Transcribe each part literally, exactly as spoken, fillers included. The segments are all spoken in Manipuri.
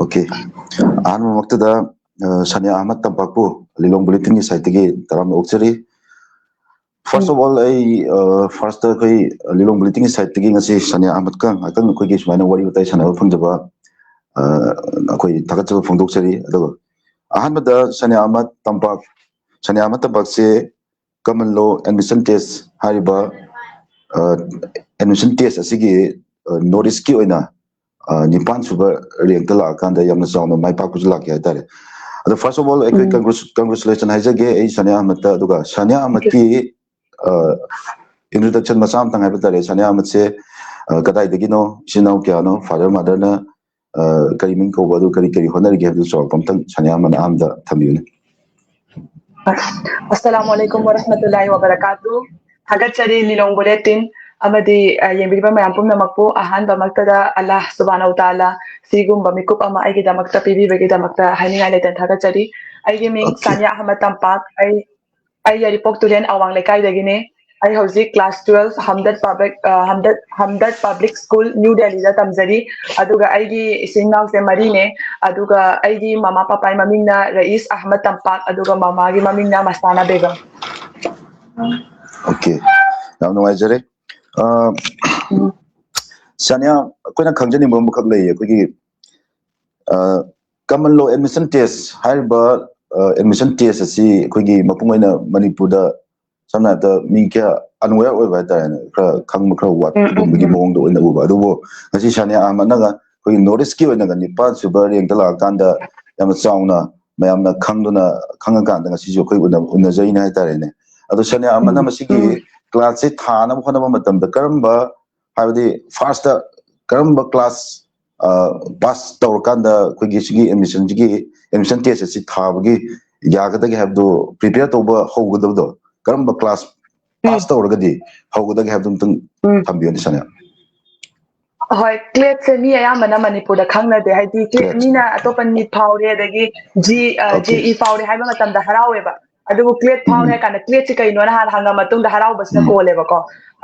Okay. ꯑꯍꯥꯟꯕꯃꯛꯇꯗ, ꯑ, ꯁꯥꯅꯤꯌꯥ ꯑꯍꯃꯗ ꯇꯝꯄꯥꯛꯄꯨ ꯂꯤꯂꯣꯡ ꯕꯨꯂꯦꯇꯤꯟꯒꯤ ꯁꯥꯏꯠꯇꯒꯤ ꯇꯔꯥꯝꯅ ꯑꯣꯛꯆꯔꯤ꯫ First of all, ꯑꯩ, ꯑ, first ꯑꯩꯈꯣꯏ ꯂꯤꯂꯣꯡ ꯕꯨꯂꯦꯇꯤꯟꯒꯤ ꯁꯥꯏꯠꯇꯒꯤ ꯉꯁꯤ ꯁꯥꯅꯤꯌꯥ ꯑꯍꯃꯗꯀ ꯉꯥꯏꯍꯥꯛꯇꯪ ꯑꯩꯈꯣꯏꯒꯤ ꯁꯨꯃꯥꯏꯅ ꯋꯥꯔꯤ ꯋꯥꯇꯥꯏ ꯁꯥꯟꯅꯕ ꯐꯪꯖꯕ, ꯑ, ꯑꯩꯈꯣꯏ ꯊꯥꯒꯠꯆꯕ ꯐꯣꯡꯗꯣꯛꯆꯔꯤ꯫ ꯑꯗꯨꯒ ꯑꯍꯥꯟꯕꯗ ꯁꯥꯅꯤꯌꯥ ꯑꯍꯃꯗ ꯇꯝꯄꯥꯛ, ꯁꯥꯅꯤꯌꯥ Ahmad ꯇꯝꯄꯥꯛꯁꯦ common law admission test ꯍꯥꯏꯔꯤꯕ, ꯑ, admission test ꯑꯁꯤꯒꯤ, ꯑ, North Eastꯀꯤ ꯑꯣꯏꯅ, ꯑ, ꯅꯤꯄꯥꯟ ꯁꯨꯕ ꯔꯦꯡꯛꯇ ꯂꯥꯛꯑꯀꯥꯟꯗ ꯌꯥꯝꯅ ꯆꯥꯎꯅ ꯃꯥꯏ ꯄꯥꯛꯄꯁꯨ ꯂꯥꯛꯈꯤ ꯍꯥꯏꯇꯥꯔꯦ꯫ ꯑꯗꯣ first of all, ꯑꯩꯈꯣꯏ ꯎꯝ꯫ Congratulation ꯍꯥꯏꯖꯒꯦ ꯑꯩ ꯁꯥꯅꯤꯌꯥ ꯑꯍꯃꯗꯇ, ꯑꯗꯨꯒ ꯁꯥꯅꯤꯌꯥ ꯑꯍꯃꯗꯀꯤ, ꯑ, introduction ꯃꯆꯥ ꯑꯃꯇꯪ ꯍꯥꯏꯕ ꯇꯥꯔꯦ꯫ ꯁꯥꯅꯤꯌꯥ ꯑꯍꯃꯗꯁꯦ, ꯑ, ꯀꯗꯥꯏꯗꯒꯤꯅꯣ, ꯏꯆꯤꯟ ꯏꯅꯥꯎ ꯀꯌꯥꯅꯣ, father motherꯅ, ꯑ, ꯀꯔꯤ ꯃꯤꯡ ꯀꯧꯕ, ꯑꯗꯨ ꯀꯔꯤ ꯀꯔꯤ ꯍꯣꯠꯅꯔꯤꯒꯦ ꯍꯥꯏꯕꯗꯨ ꯆꯥꯎꯔꯥꯛꯄ ꯑꯃꯇꯪ ꯁꯥꯅꯤꯌꯥ ꯑꯍꯃꯗꯅ ꯑꯍꯥꯟꯕꯗ ꯊꯝꯕꯤꯌꯨꯅꯦ꯫ ꯑꯁꯂꯥꯃꯨ ꯑꯂꯥꯏꯀꯨꯝ ꯋꯔꯍꯃꯇꯨꯜꯂꯥꯍꯤ ꯋꯕꯔꯀꯥꯇꯨ꯫ ꯊꯥꯒꯠꯆꯔꯤ ꯂꯤꯂꯣꯡ ꯕꯨꯂꯦꯇꯤꯟ ꯑꯃꯗꯤ, ꯑ, ꯌꯦꯡꯕꯤꯔꯤꯕ ꯃꯌꯥꯝ ꯄꯨꯝꯅꯃꯛꯄꯨ꯫ ꯑꯍꯥꯟꯕꯃꯛꯇꯗ ꯑꯜꯂꯥꯍ ꯁꯨꯕꯍꯥꯅꯍꯨ ꯋꯇꯥꯂꯥ ꯁꯤꯒꯨꯝꯕ ꯃꯤꯀꯨꯞ ꯑꯃ ꯑꯩꯒꯤꯗꯃꯛꯇ ꯄꯤꯕꯤꯕꯒꯤꯗꯃꯛꯇ ꯍꯥꯏꯅꯤꯡꯉꯥꯏ ꯂꯩꯇꯅ ꯊꯥꯒꯠꯆꯔꯤ꯫ ꯑꯩꯒꯤ ꯃꯤꯡ Okay. ꯁꯥꯅꯤꯌꯥ ꯑꯍꯃꯗ ꯇꯝꯄꯥꯛ꯫ ꯑꯩ, ꯑꯩ ꯌꯥꯏꯔꯤꯄꯣꯛ ꯇꯨꯔꯦꯜ ꯑꯋꯥꯡ ꯂꯩꯀꯥꯏꯗꯒꯤꯅꯦ꯫ ꯑꯩ ꯍꯧꯖꯤꯛ class twelve ꯍꯝꯗꯔꯗ ꯄꯕ꯭ꯂꯤꯛ, ꯑ, Hamdard, Hamdard public school, new ꯗꯦꯜꯂꯤꯗ ꯇꯝꯖꯔꯤ꯫ ꯑꯗꯨꯒ ꯑꯩꯒꯤ ꯏꯆꯤꯟ ꯏꯅꯥꯎꯁꯦ ꯃꯔꯤꯅꯦ꯫ ꯑꯗꯨꯒ ꯑꯩꯒꯤ ꯃꯃꯥ ꯄꯄꯥꯒꯤ ꯃꯃꯤꯡꯅ ꯔꯌꯤꯁ ꯑꯍꯃꯗ ꯇꯝꯄꯥꯛ, ꯑꯗꯨꯒ ꯃꯃꯥꯒꯤ ꯃꯃꯤꯡꯅ ꯃꯁꯇꯥꯅꯥ ꯕꯦꯒꯝ꯫ Okay, ꯌꯥꯝ ꯅꯨꯡꯉꯥꯏꯖꯔꯦ꯫ ꯑ, ꯎꯝ꯫ ꯁꯥꯅꯤꯌꯥ, ꯑꯩꯈꯣꯏꯅ ꯈꯪꯖꯅꯤꯡꯕ ꯑꯃꯈꯛ ꯂꯩꯌꯦ꯫ ꯑꯩꯈꯣꯏꯒꯤ, ꯑ, common law admission test ꯍꯥꯏꯔꯤꯕ, ꯑ, admission test ꯑꯁꯤ ꯑꯩꯈꯣꯏꯒꯤ ꯃꯄꯨꯡ ꯑꯣꯏꯅ ꯃꯅꯤꯄꯨꯔꯗ ꯁꯝꯅ ꯍꯥꯏꯔꯕꯗ ꯃꯤ ꯀꯌꯥ unaware ꯑꯣꯏꯕ ꯍꯥꯏꯇꯥꯔꯦꯅꯦ, ꯈꯔ ꯈꯪꯕ ꯈꯔ ꯎꯝ, ꯎꯝ, ꯋꯥꯠꯄꯒꯨꯝꯕꯒꯤ ꯎꯝ꯫ ꯃꯑꯣꯡꯗ ꯑꯣꯏꯅ ꯎꯕ꯫ ꯑꯗꯨꯕꯨ ꯉꯁꯤ ꯁꯥꯅꯤꯌꯥ ꯑꯍꯃꯗꯅꯒ ꯑꯩꯈꯣꯏꯒꯤ North Eastꯀꯤ ꯑꯣꯏꯅꯒ ꯅꯤꯄꯥꯟ ꯁꯨꯕ ꯔꯦꯡꯛꯇ ꯂꯥꯛꯑꯀꯥꯟꯗ ꯌꯥꯝꯅ ꯆꯥꯎꯅ ꯃꯌꯥꯝꯅ ꯈꯪꯗꯨꯅ, ꯈꯪꯉꯀꯥꯟꯗ ꯉꯁꯤꯁꯨ ꯑꯩꯈꯣꯏ ꯎꯅ-, ꯎꯅꯖꯩꯅꯦ ꯍꯥꯏꯇꯥꯔꯦꯅꯦ꯫ ꯑꯗꯣ ꯁꯥꯅꯤꯌꯥ ꯑꯍꯃꯗꯅ ꯎꯝ, ꯃꯁꯤꯒꯤ ꯎꯝ꯫ Classꯁꯦ ꯊꯥꯅꯕ ꯍꯣꯠꯅꯕ ꯃꯇꯝꯗ ꯀꯔꯝꯕ, ꯍꯥꯏꯕꯗꯤ firstꯇ ꯀꯔꯝꯕ class, ꯑ, pass ꯇꯧꯔꯀꯥꯟꯗ ꯑꯩꯈꯣꯏꯒꯤ ꯁꯤꯒꯤ admissionꯁꯤꯒꯤ, admission test ꯑꯁꯤ ꯊꯥꯕꯒꯤ ꯌꯥꯒꯗꯒꯦ ꯍꯥꯏꯕꯗꯨ, prepare ꯇꯧꯕ ꯍꯧꯒꯗꯕꯗꯣ ꯀꯔꯝꯕ class pass ꯎꯝ꯫ ꯇꯧꯔꯒꯗꯤ ꯍꯧꯒꯗꯒꯦ ꯍꯥꯏꯕꯗꯨ ꯑꯃꯨꯛꯇꯪ ꯎꯝ꯫ ꯊꯝꯕꯤꯌꯨꯅꯦ, ꯁꯥꯅꯤꯌꯥ꯫ ꯍꯣꯏ, CLATꯁꯦ ꯃꯤ ꯑꯌꯥꯝꯕꯅ ꯃꯅꯤꯄꯨꯔꯗ ꯈꯪꯅꯗꯦ꯫ ꯍꯥꯏꯗꯤ CLAT CLAT꯫ ꯃꯤꯅ ꯑꯇꯣꯞꯄ NEET ꯐꯥꯎꯔꯦ, ꯑꯗꯒꯤ G, ꯑ, OK꯫ JEE ꯐꯥꯎꯔꯦ ꯍꯥꯏꯕ ꯃꯇꯝꯗ ꯍꯔꯥꯎꯋꯦꯕ꯫ ꯑꯗꯨꯕꯨ CLAT ꯐꯥꯎꯔꯦ ꯎꯝ꯫ ꯍꯥꯏ ꯀꯥꯟꯗ CLATꯁꯦ ꯀꯩꯅꯣꯅ ꯍꯥꯟꯅ ꯍꯪꯉ ꯃꯇꯨꯡꯗ ꯍꯔꯥꯎꯕꯁꯤꯅ ꯎꯝ꯫ ꯀꯣꯜꯂꯦꯕꯀꯣ꯫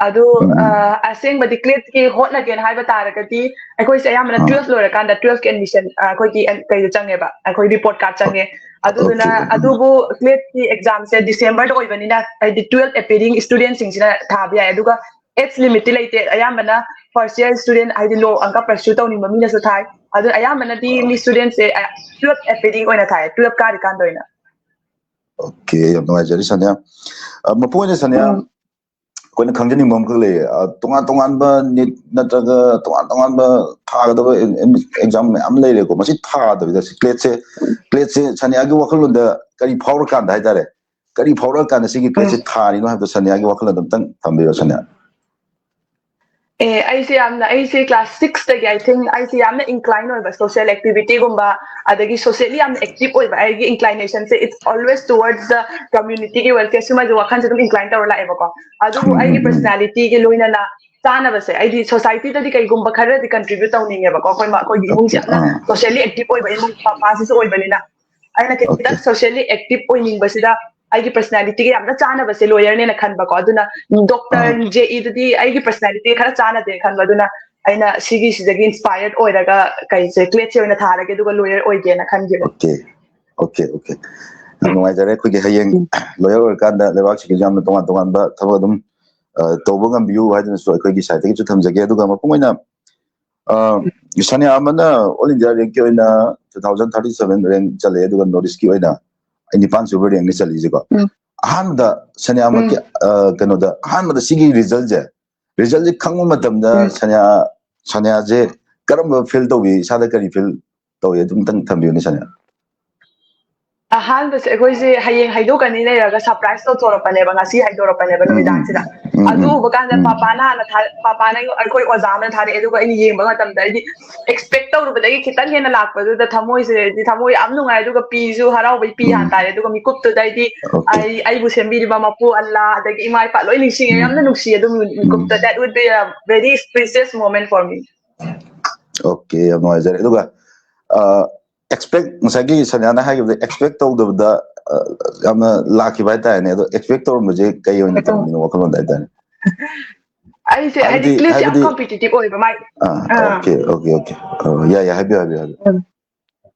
ꯑꯗꯨ ꯑ, ꯑꯁꯦꯡꯕꯗꯤ ꯀ꯭ꯂꯦꯠꯀꯤ ꯍꯣꯠꯅꯒꯦꯅ ꯍꯥꯏꯕ ꯇꯥꯔꯒꯗꯤ ꯑꯩꯈꯣꯏꯁꯦ ꯑꯌꯥꯝꯕꯅ ꯑꯥ. ꯇꯨꯋꯦꯜꯐ ꯂꯣꯏꯔꯀꯥꯟꯗ ꯇꯨꯋꯦꯜꯐꯀꯤ ꯑꯦꯗꯃꯤꯁꯟ ꯑꯩꯈꯣꯏꯒꯤ ꯑꯦꯟ- ꯀꯩꯗ ꯆꯪꯉꯦꯕ, ꯑꯩꯈꯣꯏ ꯔꯤꯄꯣꯔꯠ ꯀꯥꯔꯗ ꯆꯪꯉꯦ꯫ ꯑꯗꯨꯗꯨꯅ Okay, okay. ꯑꯗꯨꯕꯨ ꯀ꯭ꯂꯦꯠꯀꯤ ꯑꯦꯛꯖꯥꯝꯁꯦ ꯗꯤꯁꯦꯝꯕꯔꯗ ꯑꯣꯏꯕꯅꯤꯅ ꯍꯥꯏꯗꯤ ꯇꯨꯋꯦꯜꯐ ꯑꯦꯄꯤꯌꯔꯤꯡ ꯁ꯭ꯇꯨꯗꯦꯟꯠꯁꯤꯡꯁꯤꯅ ꯊꯥꯕ ꯌꯥꯏ꯫ ꯑꯗꯨꯒ ꯑꯦꯖ ꯂꯤꯃꯤꯠꯇꯤ ꯂꯩꯇꯦ꯫ ꯑꯌꯥꯝꯕꯅ ꯐꯥꯔꯁ ꯏꯌꯔ ꯁ꯭ꯇꯨꯗꯦꯟꯠ ꯍꯥꯏꯗꯤ ꯂꯣ ꯑꯃꯒ ꯄꯔꯁ꯭ꯌꯨ ꯇꯧꯅꯤꯡꯕ ꯃꯤꯅꯁꯨ ꯊꯥꯏ꯫ ꯑꯗꯨ ꯑꯌꯥꯝꯕꯅꯗꯤ ꯃꯤ ꯁ꯭ꯇꯨꯗꯦꯟꯠꯁꯦ ꯇꯨꯋꯦꯜꯐ ꯑꯦꯄꯤꯌꯔꯤꯡ ꯑꯣꯏꯅ ꯊꯥꯏ, ꯇꯨꯋꯦꯜꯐ ꯀꯥꯔꯤꯀꯥꯟꯗ ꯑꯣꯏꯅ꯫ Okay, ꯌꯥꯝ ꯅꯨꯡꯉꯥꯏꯖꯔꯦ ꯁꯥꯅꯤꯌꯥ꯫ ꯑ, ꯃꯄꯨꯡ ꯑꯣꯏꯅ ꯁꯥꯅꯤꯌꯥ, ꯎꯝ. ꯑꯩꯈꯣꯏꯅ ꯈꯪꯖꯅꯤꯡꯕ ꯑꯃꯈꯛ ꯂꯩꯌꯦ꯫ ꯑ, ꯇꯣꯉꯥꯟ ꯇꯣꯉꯥꯟꯕ ꯅꯤꯠ ꯅꯠꯇ꯭ꯔꯒ ꯇꯣꯉꯥꯟ ꯇꯣꯉꯥꯟꯕ ꯊꯥꯒꯗꯕ ꯑꯦ-, ꯑꯦ-, ꯑꯦꯛꯖꯥꯝ ꯃꯌꯥꯝ ꯂꯩꯔꯦꯀꯣ꯫ ꯃꯁꯤ ꯊꯥꯗꯕꯤꯗ ꯁꯤ ꯀ꯭ꯂꯦꯠꯁꯦ, ꯀ꯭ꯂꯦꯠꯁꯦ ꯁꯥꯅꯤꯌꯥꯒꯤ ꯋꯥꯈꯜꯂꯣꯟꯗ ꯀꯔꯤ ꯐꯥꯎꯔꯀꯥꯟꯗ ꯍꯥꯏꯇꯥꯔꯦ, ꯀꯔꯤ ꯐꯥꯎꯔꯛꯑꯀꯥꯟꯗ ꯁꯤꯒꯤ ꯀ꯭ꯂꯦꯠꯁꯦ ꯎꯝ. ꯊꯥꯔꯤꯅꯣ ꯍꯥꯏꯕꯗꯣ ꯁꯥꯅꯤꯌꯥꯒꯤ ꯋꯥꯈꯜꯂꯣꯟꯗ ꯑꯝꯇꯪ ꯊꯝꯕꯤꯌꯣ, ꯁꯥꯅꯤꯌꯥ꯫ ꯑꯦ, ꯑꯩꯁꯦ ꯌꯥꯝꯅ, ꯑꯩꯁꯦ ꯀ꯭ꯂꯥꯁ ꯁꯤꯛꯁꯇꯒꯤ, I think, ꯑꯩꯁꯦ ꯌꯥꯝꯅ ꯏꯟꯀ꯭ꯂꯥꯏꯟ ꯑꯣꯏꯕ ꯁꯣꯁꯤꯌꯦꯜ ꯑꯦꯛꯇꯤꯚꯤꯇꯤꯒꯨꯝꯕ, ꯑꯗꯒꯤ ꯁꯣꯁꯤꯌꯦꯜꯂꯤ ꯌꯥꯝꯅ ꯑꯦꯛꯇꯤꯚ ꯑꯣꯏꯕ꯫ ꯑꯩꯒꯤ ꯏꯟꯀ꯭ꯂꯥꯏꯅꯦꯁꯟꯁꯦ it's always towards the community ꯒꯤ ꯋꯦꯜꯐꯤꯌꯔ, ꯁꯤꯃꯁꯨ ꯋꯥꯈꯜꯁꯦ ꯑꯗꯨꯝ ꯏꯟꯀ꯭ꯂꯥꯏꯟ ꯇꯧꯔ ꯂꯥꯛꯑꯦꯕꯀꯣ꯫ ꯑꯗꯨꯕꯨ ꯎꯝ, ꯑꯩꯒꯤ ꯎꯝ, ꯎꯝ. ꯄꯔꯁꯅꯦꯂꯤꯇꯤꯒꯤ ꯂꯣꯏꯅꯅ ꯆꯥꯅꯕꯁꯦ, ꯑꯩꯗꯤ ꯁꯣꯁꯥꯏꯇꯤꯗꯗꯤ ꯀꯩꯒꯨꯝꯕ ꯈꯔꯗꯤ ꯀꯟꯇ꯭ꯔꯤꯕ꯭ꯌꯨꯠ ꯇꯧꯅꯤꯡꯉꯦꯕꯀꯣ꯫ ꯑꯩꯈꯣꯏ ꯃ-, ꯑꯩꯈꯣꯏꯒꯤ ꯏꯃꯨꯡꯁꯦ Okay, ꯌꯥꯝꯅ ꯑꯥ. ꯁꯣꯁꯤꯌꯦꯜꯂꯤ ꯑꯦꯛꯇꯤꯚ ꯑꯣꯏꯕ ꯏꯃꯨꯡ, ꯄꯥꯄꯥꯁꯤꯁꯨ ꯑꯣꯏꯕꯅꯤꯅ꯫ ꯑꯩꯅ ꯈꯤꯇꯪ Okay. ꯁꯣꯁꯤꯌꯦꯜꯂꯤ ꯑꯦꯛꯇꯤꯚ ꯑꯣꯏꯅꯤꯡꯕꯁꯤꯗ ꯑꯩꯒꯤ ꯄꯔꯁꯅꯦꯂꯤꯇꯤꯒ ꯌꯥꯝꯅ ꯆꯥꯅꯕꯁꯦ ꯂꯣꯌꯔꯅꯦꯅ ꯈꯟꯕꯀꯣ꯫ ꯑꯗꯨꯅ ꯗꯣꯛꯇꯔ, ꯑꯥ. ꯖꯦ ꯏꯗꯨꯗꯤ ꯑꯩꯒꯤ ꯄꯔꯁꯅꯦꯂꯤꯇꯤꯒ ꯈꯔ ꯆꯥꯅꯗꯦ ꯈꯟꯕ꯫ ꯑꯗꯨꯅ ꯑꯩꯅ ꯁꯤꯒꯤꯁꯤꯗꯒꯤ ꯏꯟꯁꯄꯥꯌꯔ ꯑꯣꯏꯔꯒ ꯀꯩꯁꯦ ꯀ꯭ꯂꯦꯠꯁꯦ ꯑꯣꯏꯅ ꯊꯥꯔꯒꯦ, ꯑꯗꯨꯒ ꯂꯣꯌꯔ ꯑꯣꯏꯒꯦꯅ ꯈꯟꯈꯤꯕ꯫ Okay, okay, okay. ꯌꯥꯝ ꯅꯨꯡꯉꯥꯏꯖꯔꯦ꯫ ꯑꯩꯈꯣꯏꯒꯤ ꯍꯌꯦꯡ ꯎꯝ. ꯂꯣꯌꯔ ꯑꯣꯏꯔꯀꯥꯟꯗ ꯂꯩꯕꯥꯛꯁꯤꯒꯤ ꯌꯥꯝꯅ ꯇꯣꯉꯥꯟ ꯇꯣꯉꯥꯟꯕ ꯊꯕꯛ ꯑꯗꯨꯝ, ꯑ, ꯇꯧꯕ ꯉꯝꯕꯤꯌꯨ ꯍꯥꯏꯗꯨꯅꯁꯨ ꯑꯩꯈꯣꯏꯒꯤ ꯁꯥꯏꯠꯇꯒꯤꯁꯨ ꯊꯝꯖꯒꯦ꯫ ꯑꯗꯨꯒ ꯃꯄꯨꯡ ꯑꯣꯏꯅ, ꯑ, ꯁꯥꯅꯤꯌꯥ ꯑꯃꯅ ꯑꯣꯜ ꯏꯟꯗꯤꯌꯥ ꯔꯦꯡꯛꯀꯤ ꯑꯣꯏꯅ two thousand thirty seven rank ꯆꯜꯂꯦ, ꯑꯗꯨꯒ ꯅꯣꯔꯠ ꯏꯁꯀꯤ ꯑꯣꯏꯅ ꯑꯩ ꯅꯤꯄꯥꯟ ꯁꯨꯕ ꯔꯦꯡꯛꯅꯤ ꯆꯜꯂꯤꯁꯦꯀꯣ꯫ ꯎꯝ. ꯑꯍꯥꯟꯕꯗ ꯁꯥꯅꯤꯌꯥꯃꯛꯀꯤ, ꯎꯝ. ꯑ, ꯀꯩꯅꯣꯗ, ꯑꯍꯥꯟꯕꯗ ꯁꯤꯒꯤ ꯔꯤꯖꯜꯁꯦ, ꯔꯤꯖꯜꯁꯦ ꯈꯪꯕ ꯃꯇꯝꯗ ꯎꯝ. ꯁꯥꯅꯤꯌꯥ, ꯁꯥꯅꯤꯌꯥꯁꯦ ꯀꯔꯝꯕ ꯐꯤꯜ ꯇꯧꯕꯤ, ꯏꯁꯥꯗ ꯀꯔꯤ ꯐꯤꯜ ꯇꯧꯏ, ꯑꯗꯨꯝꯇꯪ ꯊꯝꯕꯤꯌꯨꯅꯦ ꯁꯥꯅꯤꯌꯥ꯫ ꯑꯍꯥꯟꯕꯁꯦ ꯑꯩꯈꯣꯏꯁꯦ ꯍꯌꯦꯡ ꯍꯥꯏꯗꯣꯛꯀꯅꯤ ꯂꯩꯔꯒ ꯁꯔꯄ꯭ꯔꯥꯏꯁ ꯇꯧꯊꯣꯔꯛꯄꯅꯦꯕ, ꯉꯁꯤ ꯍꯥꯏꯗꯣꯔꯛꯄꯅꯦꯕ ꯎꯝ, ꯎꯝ. ꯅꯨꯃꯤꯗꯥꯡꯁꯤꯗ꯫ ꯎꯝ, ꯑꯗꯨ ꯎꯝ. ꯎꯕ ꯀꯥꯟꯗ ꯎꯝ. ꯄꯥꯄꯥꯅ ꯍꯥꯟꯅ ꯊꯥ-, ꯄꯥꯄꯥꯅ ꯑꯩꯈꯣꯏ ꯑꯣꯖꯥ ꯑꯃꯅ ꯊꯥꯔꯛꯑꯦ, ꯑꯗꯨꯒ ꯑꯩꯅ ꯌꯦꯡꯕ ꯃꯇꯝꯗ ꯑꯩꯗꯤ ꯑꯦꯛꯁꯄꯦꯛ ꯇꯧꯔꯨꯕꯗꯒꯤ ꯈꯤꯇꯪ ꯍꯦꯟꯅ ꯂꯥꯛꯄꯗꯨꯗ ꯊꯃꯣꯏꯁꯦ, ꯍꯥꯏꯗꯤ ꯊꯃꯣꯏ ꯌꯥꯝ ꯅꯨꯡꯉꯥꯏ, ꯑꯗꯨꯒ ꯄꯤꯁꯨ ꯍꯔꯥꯎꯕꯩ ꯄꯤ ꯎꯝ. ꯍꯥꯟ ꯇꯥꯔꯦ, ꯑꯗꯨꯒ ꯃꯤꯀꯨꯞꯇꯨꯗ ꯑꯩꯗꯤ Okay. ꯑꯩ, ꯑꯩꯕꯨ ꯁꯦꯝꯕꯤꯔꯤꯕ ꯃꯄꯨ ꯑꯜꯂꯥ, ꯑꯗꯒꯤ ꯏꯃꯥ ꯏꯄꯥ ꯂꯣꯏ ꯅꯤꯡꯁꯤꯡꯉꯦ, ꯎꯝ. ꯌꯥꯝꯅ ꯅꯨꯡꯁꯤ ꯑꯗꯨꯝ ꯎꯝ. ꯃꯤꯀꯨꯞꯇ꯫ That would be a very precious moment for me. Okay, ꯌꯥꯝ ꯅꯨꯡꯉꯥꯏꯖꯔꯦ꯫ ꯑꯗꯨꯒ, ꯑ, ꯑꯦꯛꯁꯄꯦꯛ, ꯉꯁꯥꯏꯒꯤ ꯁꯅꯤꯌꯥꯅ ꯍꯥꯏꯈꯤꯕꯗ ꯑꯦꯛꯁꯄꯦꯛ ꯇꯧꯗꯕꯗ, ꯑ, ꯌꯥꯝꯅ ꯂꯥꯛꯈꯤꯕ ꯍꯥꯏꯇꯥꯔꯦꯅꯦ꯫ ꯑꯗꯣ ꯑꯦꯛꯁꯄꯦꯛ ꯇꯧꯔꯝꯕꯁꯦ ꯀꯩ ꯑꯣꯏꯅ ꯎꯝ. ꯇꯧꯔꯝꯃꯤꯅꯣ ꯋꯥꯈꯜꯂꯣꯟꯗ ꯍꯥꯏꯇꯥꯔꯦ? ꯑꯩꯁꯦ ꯍꯥꯏꯗꯤ ꯍꯥꯏꯕꯗꯤ, ꯀ꯭ꯂꯦꯁꯁꯦ ꯌꯥꯝ ꯍꯥꯏꯕꯗꯤ ꯀꯝꯄꯤꯇꯤꯇꯤꯚ ꯑꯣꯏꯕ ꯃꯥꯏ ꯑꯥ, ꯑꯥ꯫ Okay, okay, okay. ꯑꯣ, ꯌꯥꯏ, ꯌꯥꯏ, ꯍꯥꯏꯕꯤꯌꯨ, ꯍꯥꯏꯕꯤꯌꯨ, ꯍꯥꯏꯕꯤꯌꯨ꯫ ꯎꯝ꯫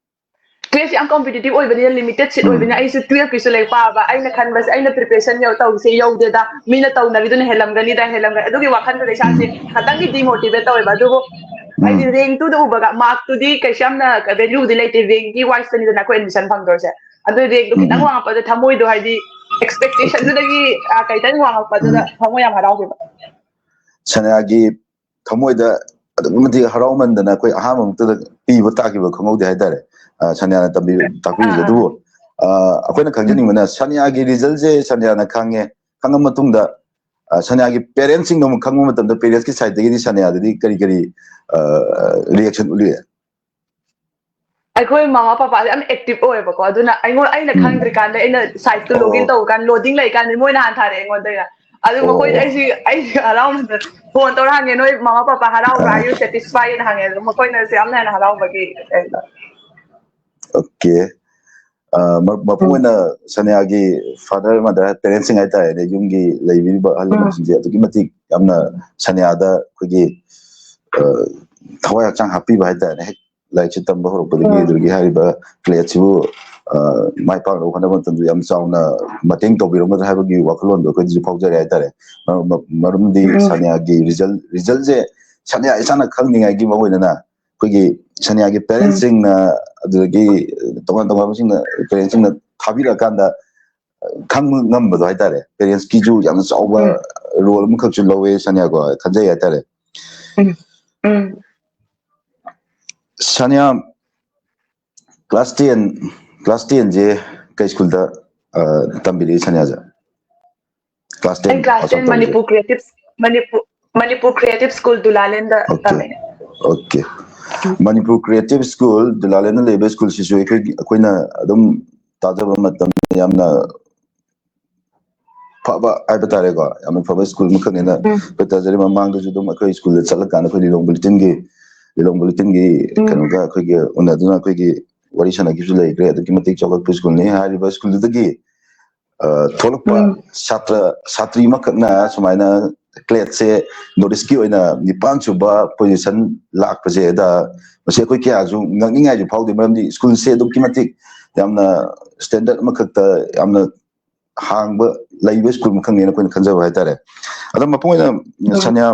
ꯀ꯭ꯂꯦꯁꯁꯦ ꯌꯥꯝ ꯀꯝꯄꯤꯇꯤꯇꯤꯚ ꯑꯣꯏꯕꯅꯤꯅ, ꯂꯤꯃꯤꯇꯦꯗ ꯁꯤꯠ ꯎꯝ꯫ ꯑꯣꯏꯕꯅꯤꯅ ꯑꯩꯁꯨ ꯇꯨꯌꯦꯜꯐꯀꯤꯁꯨ ꯂꯥꯏꯔꯤꯛ ꯄꯥꯕ, ꯑꯩꯅ ꯈꯟꯕꯁꯦ ꯑꯩꯅ ꯄ꯭ꯔꯤꯄꯦꯔꯦꯁꯟ ꯌꯧ-, ꯇꯧꯕꯁꯦ ꯌꯧꯗꯦꯗ, ꯃꯤꯅ ꯇꯧꯅꯕꯤꯗꯨꯅ ꯍꯦꯜꯂꯝꯒꯅꯤꯗ, ꯍꯦꯜꯂꯝꯒꯅꯤ, ꯑꯗꯨꯒꯤ ꯋꯥꯈꯜꯗꯨꯗ ꯏꯁꯥꯁꯦ ꯎꯝ꯫ ꯈꯇꯪꯗꯤ ꯗꯤꯃꯣꯇꯤꯚꯦꯠ ꯇꯧꯋꯦꯕ꯫ ꯑꯗꯨꯕꯨ ꯎꯝ꯫ ꯑꯩꯗꯤ ꯔꯦꯡꯛꯇꯨꯗ ꯎꯕꯒ, ꯃꯥꯔꯛꯇꯨꯗꯤ ꯀꯩꯁꯨ ꯌꯥꯝꯅ ꯚꯦꯂ꯭ꯌꯨꯗꯤ ꯂꯩꯇꯦ, ꯔꯦꯡꯛꯀꯤ ꯋꯥꯏꯁꯇꯅꯤꯗꯅ ꯑꯩꯈꯣꯏ ꯑꯦꯗꯃꯤꯁꯟ ꯐꯪꯗꯣꯏꯁꯦ꯫ ꯑꯗꯨ ꯔꯦꯡꯛꯇꯣ ꯎꯝ, ꯈꯤꯇꯪ ꯎꯝ꯫ ꯋꯥꯡꯉꯛꯄꯗ ꯊꯃꯣꯏꯗꯣ, ꯍꯥꯏꯗꯤ, ꯑꯣꯀꯦ꯫ ꯑꯦꯛꯁꯄꯦꯛꯇꯦꯁꯟꯗꯨꯗꯒꯤ, ꯑ, ꯈꯤꯇꯪ ꯋꯥꯡꯉꯛꯄꯗꯨꯗ ꯎꯝ꯫ ꯊꯃꯣꯏ ꯌꯥꯝ ꯍꯔꯥꯎꯈꯤꯕ꯫ ꯁꯅꯤꯌꯥꯒꯤ ꯊꯃꯣꯏꯗ ꯑꯗꯨꯛꯀꯤ ꯃꯇꯤꯛ ꯍꯔꯥꯎꯃꯟꯗꯅ ꯑꯩꯈꯣꯏ ꯑꯍꯥꯟꯕ ꯃꯛꯇꯗ ꯄꯤꯕ ꯇꯥꯈꯤꯕ ꯈꯪꯍꯧꯗꯦ ꯍꯥꯏꯇꯥꯔꯦ꯫ ꯑ, ꯁꯅꯤꯌꯥꯅ ꯇꯝꯕꯤ-, ꯇꯥꯛꯄꯤꯔꯤꯁꯦ꯫ ꯑꯥ, ꯑꯥ꯫ ꯑꯗꯨꯕꯨ, ꯑ, ꯑꯩꯈꯣꯏꯅ ꯎꯝ꯫ ꯈꯪꯖꯅꯤꯡꯕꯅ ꯁꯅꯤꯌꯥꯒꯤ ꯔꯤꯖꯜꯁꯦ ꯁꯅꯤꯌꯥꯅ ꯈꯪꯉꯦ, ꯈꯪꯉ ꯃꯇꯨꯡꯗ, ꯑ, ꯁꯅꯤꯌꯥꯒꯤ ꯄꯦꯔꯦꯟꯁꯁꯤꯡꯗ ꯑꯃꯨꯛ ꯈꯪꯕ ꯃꯇꯝꯗ ꯄꯦꯔꯦꯟꯁꯀꯤ ꯁꯥꯏꯠꯇꯒꯤꯗꯤ ꯁꯅꯤꯌꯥꯗꯗꯤ ꯀꯔꯤ ꯀꯔꯤ, ꯑ, ꯔꯤꯌꯦꯛꯁꯟ ꯎꯠꯂꯤ? ꯑꯩꯈꯣꯏ ꯃꯃꯥ ꯄꯄꯥꯁꯦ ꯌꯥꯝ ꯑꯦꯛꯇꯤꯚ ꯑꯣꯏꯌꯦꯕꯀꯣ, ꯑꯗꯨꯅ ꯑꯩꯉꯣꯟ-, ꯑꯩꯅ ꯎꯝ꯫ ꯈꯪꯗ꯭ꯔꯤꯀꯥꯟꯗ, ꯑꯩꯅ ꯁꯥꯏꯠꯇꯨ ꯂꯣꯒ ꯏꯟ ꯑꯣ꯫ ꯇꯧꯕ ꯀꯥꯟꯗ, ꯂꯣꯗꯤꯡ ꯂꯩꯀꯥꯟꯗ ꯃꯣꯏꯅ ꯍꯥꯟꯅ ꯊꯥꯔꯛꯑꯦ ꯑꯩꯉꯣꯟꯗ ꯑꯣꯏꯅ꯫ ꯑꯗꯨ ꯃꯈꯣꯏꯗ ꯑꯣ꯫ ꯑꯩꯁꯤ, ꯑꯩꯁꯤ ꯍꯔꯥꯎꯃꯟꯗꯅ ꯐꯣꯟ ꯇꯧꯔ ꯍꯪꯉꯦ, "ꯅꯣꯏ ꯃꯃꯥ ꯄꯄꯥ ꯍꯔꯥꯎꯕ꯭ꯔꯥ? ꯑꯥ꯫ Are you satisfied?" ꯍꯪꯉꯦ꯫ ꯑꯗꯨ ꯃꯈꯣꯏꯅꯁꯨ ꯌꯥꯝꯅ ꯍꯦꯟꯅ ꯍꯔꯥꯎꯕꯒꯤ ꯀꯩꯅꯣ꯫ ꯑꯣꯀꯦ꯫ ꯑ, ꯃ-, ꯃꯄꯨꯡ ꯎꯝ꯫ ꯑꯣꯏꯅ ꯁꯅꯤꯌꯥꯒꯤ ꯐꯥꯗꯔ, ꯃꯗꯔ, ꯄꯦꯔꯦꯟꯁꯁꯤꯡ ꯍꯥꯏꯇꯥꯔꯦꯅꯦ, ꯌꯨꯝꯒꯤ ꯂꯩꯕꯤꯔꯤꯕ ꯑꯍꯜ ꯎꯝ꯫ ꯂꯃꯟꯁꯤꯡꯁꯦ ꯑꯗꯨꯛꯀꯤ ꯃꯇꯤꯛ ꯌꯥꯝꯅ ꯁꯅꯤꯌꯥꯗ ꯑꯩꯈꯣꯏꯒꯤ, ꯑ, ꯊꯋꯥꯏ ꯍꯛꯆꯥꯡ ꯍꯥꯞꯄꯤꯕ ꯍꯥꯏꯇꯥꯔꯦꯅꯦ꯫ ꯍꯦꯛ ꯂꯥꯏꯔꯤꯛꯁꯦ ꯇꯝꯕ ꯍꯧꯔꯛꯄꯗꯒꯤ ꯎꯝ꯫ ꯑꯗꯨꯗꯒꯤ ꯍꯥꯏꯔꯤꯕ ꯀ꯭ꯂꯦꯠꯁꯤꯕꯨ, ꯑ, ꯃꯥꯏ ꯄꯥꯛꯅꯕ ꯍꯣꯠꯅꯕ ꯃꯇꯝꯗ ꯌꯥꯝ ꯆꯥꯎꯅ ꯃꯇꯦꯡ ꯇꯧꯕꯤꯔꯝꯒꯗ꯭ꯔꯥ ꯍꯥꯏꯕꯒꯤ ꯋꯥꯈꯜꯂꯣꯟꯗꯣ ꯑꯩꯈꯣꯏꯗꯁꯨ ꯐꯥꯎꯖꯔꯦ ꯍꯥꯏꯇꯥꯔꯦ꯫ ꯃꯔꯝ-, ꯃꯔꯝꯗꯤ ꯎꯝ꯫ ꯁꯅꯤꯌꯥꯒꯤ ꯔꯤꯖꯜ, ꯔꯤꯖꯜꯁꯦ ꯁꯅꯤꯌꯥ ꯏꯁꯥꯅ ꯈꯪꯗ꯭ꯔꯤꯉꯩꯒꯤ ꯃꯥꯡꯑꯣꯏꯅꯅ ꯑꯩꯈꯣꯏꯒꯤ ꯁꯅꯤꯌꯥꯒꯤ ꯎꯝ꯫ ꯄꯦꯔꯦꯟꯁꯁꯤꯡꯅ, ꯑꯗꯨꯗꯒꯤ ꯇꯣꯉꯥꯟ ꯇꯣꯉꯥꯟꯕꯁꯤꯡꯅ, ꯄꯦꯔꯦꯟꯁꯁꯤꯡꯅ ꯊꯥꯕꯤꯔꯛꯑꯀꯥꯟꯗ ꯈꯪꯕ ꯉꯝꯕꯗꯣ ꯍꯥꯏꯇꯥꯔꯦ꯫ ꯄꯦꯔꯦꯟꯁꯀꯤꯁꯨ ꯌꯥꯝꯅ ꯆꯥꯎꯕ ꯎꯝ꯫ ꯔꯣꯜ ꯑꯃꯈꯛꯁꯨ ꯂꯧꯋꯦ ꯁꯅꯤꯌꯥꯀꯣ, ꯈꯟꯖꯩ ꯍꯥꯏꯇꯥꯔꯦ꯫ ꯎꯝ꯫ ꯎꯝ꯫ ꯁꯅꯤꯌꯥ class ten, class tenꯁꯦ ꯀꯩ ꯁ꯭ꯀꯨꯜꯗ, ꯑ, ꯇꯝꯕꯤꯔꯛꯏ ꯁꯅꯤꯌꯥꯁꯦ? Class ten ꯑꯩ class ꯄꯥꯁ ꯑꯥꯎꯠ ten ꯇꯧꯕꯁꯦ? Manipur creative, Manipur, Manipur creative school ꯗꯨꯂꯥꯂꯦꯟꯗ ꯑꯣꯀꯦ꯫ ꯇꯝꯃꯦ꯫ Okay. Um. Manipur creative school ꯗꯨꯂꯥꯂꯦꯟꯗ ꯂꯩꯕ ꯁ꯭ꯀꯨꯜꯁꯤꯁꯨ ꯑꯩꯈꯣꯏꯒꯤ, ꯑꯩꯈꯣꯏꯅ ꯑꯗꯨꯝ ꯇꯥꯖꯕ ꯃꯇꯝꯗ ꯌꯥꯝꯅ ꯐꯕ ꯍꯥꯏꯕ ꯇꯥꯔꯦꯀꯣ, ꯌꯥꯝꯅ ꯐꯕ ꯁ꯭ꯀꯨꯜ ꯑꯃꯈꯛꯅꯦꯅ ꯎꯝ꯫ ꯑꯩꯈꯣꯏ ꯇꯥꯖꯔꯤ꯫ ꯃꯃꯥꯡꯗꯁꯨ ꯑꯗꯨꯝ ꯑꯩꯈꯣꯏ ꯁ꯭ꯀꯨꯜꯗ ꯆꯠꯂꯀꯥꯟꯗ ꯑꯩꯈꯣꯏ ꯂꯤꯂꯣꯡ ꯕꯨꯂꯦꯇꯤꯟꯒꯤ, ꯂꯤꯂꯣꯡ ꯕꯨꯂꯦꯇꯤꯟꯒꯤ ꯎꯝ꯫ ꯀꯩꯅꯣꯒ ꯑꯩꯈꯣꯏꯒꯤ ꯎꯅꯗꯨꯅ ꯑꯩꯈꯣꯏꯒꯤ ꯋꯥꯔꯤ ꯁꯥꯟꯅꯈꯤꯕꯁꯨ ꯂꯩꯈ꯭ꯔꯦ꯫ ꯑꯗꯨꯛꯀꯤ ꯃꯇꯤꯛ ꯆꯥꯎꯈꯠꯄ ꯁ꯭ꯀꯨꯜꯅꯤ꯫ ꯍꯥꯏꯔꯤꯕ ꯁ꯭ꯀꯨꯜꯗꯨꯗꯒꯤ ꯊꯣꯛꯂꯛꯄ ꯁꯥꯇ꯭ꯔ ꯁꯥꯇ꯭ꯔꯤ ꯑꯃꯈꯛꯅ ꯁꯨꯃꯥꯏꯅ CLATꯁꯦ North Eastꯀꯤ ꯑꯣꯏꯅ ꯅꯤꯄꯥꯟ ꯁꯨꯕ position ꯂꯥꯛꯄꯁꯦ ꯑꯗ ꯃꯁꯤ ꯑꯩꯈꯣꯏ ꯀꯌꯥꯁꯨ ꯉꯛꯅꯤꯡꯉꯥꯏꯁꯨ ꯐꯥꯎꯗꯦ꯫ ꯃꯔꯝꯗꯤ ꯁ꯭ꯀꯨꯜꯁꯦ ꯑꯗꯨꯛꯀꯤ ꯃꯇꯤꯛ ꯌꯥꯝꯅ standard ꯑꯃꯈꯛꯇ ꯌꯥꯝꯅ ꯍꯥꯡꯕ ꯂꯩꯕ ꯁ꯭ꯀꯨꯜ ꯑꯃꯈꯛꯅꯦꯅ ꯑꯩꯈꯣꯏꯅ ꯈꯟꯖꯕ ꯍꯥꯏꯇꯥꯔꯦ꯫ ꯑꯗꯣ ꯃꯄꯨꯡ ꯑꯣꯏꯅ ꯁꯅꯤꯌꯥ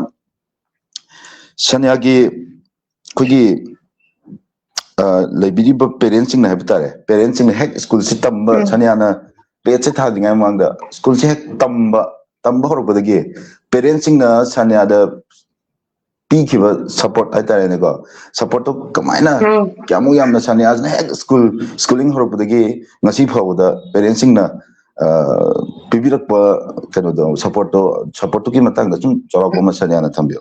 ꯁꯅꯤꯌꯥꯒꯤ ꯑꯩꯈꯣꯏꯒꯤ ꯂꯩꯕꯤꯔꯤꯕ parentꯁꯤꯡꯅ ꯍꯥꯏꯕ ꯇꯥꯔꯦ, parentꯁꯤꯡꯅ ꯍꯦꯛ ꯁ꯭ꯀꯨꯜꯁꯤ ꯇꯝꯕ, ꯁꯅꯤꯌꯥꯅ CLATꯁꯦ ꯊꯥꯗ꯭ꯔꯤꯉꯩ ꯃꯃꯥꯡꯗ ꯁ꯭ꯀꯨꯜꯁꯦ ꯍꯦꯛ ꯇꯝꯕ ꯇꯝꯕ ꯍꯧꯔꯛꯄꯗꯒꯤ parentꯁꯤꯡꯅ ꯁꯅꯤꯌꯥꯗ ꯄꯤꯈꯤꯕ support ꯍꯥꯏꯇꯥꯔꯦꯅꯦꯀꯣ, supportꯇꯣ ꯀꯃꯥꯏꯅ ꯀꯌꯥꯃꯨꯛ ꯌꯥꯝꯅ ꯁꯅꯤꯌꯥꯁꯤꯅ ꯍꯦꯛ ꯁ꯭ꯀꯨꯜ schooling ꯍꯧꯔꯛꯄꯗꯒꯤ ꯉꯁꯤ ꯐꯥꯎꯕꯗ parentꯁꯤꯡꯅ ꯄꯤꯕꯤꯔꯛꯄ ꯀꯩꯅꯣꯗꯣ, supportꯇꯣ supportꯇꯨꯒꯤ ꯃꯇꯥꯡꯗ ꯁꯨꯝ ꯆꯥꯎꯔꯥꯛꯄ ꯑꯃ ꯁꯅꯤꯌꯥꯅ ꯊꯝꯕꯤꯌꯨ꯫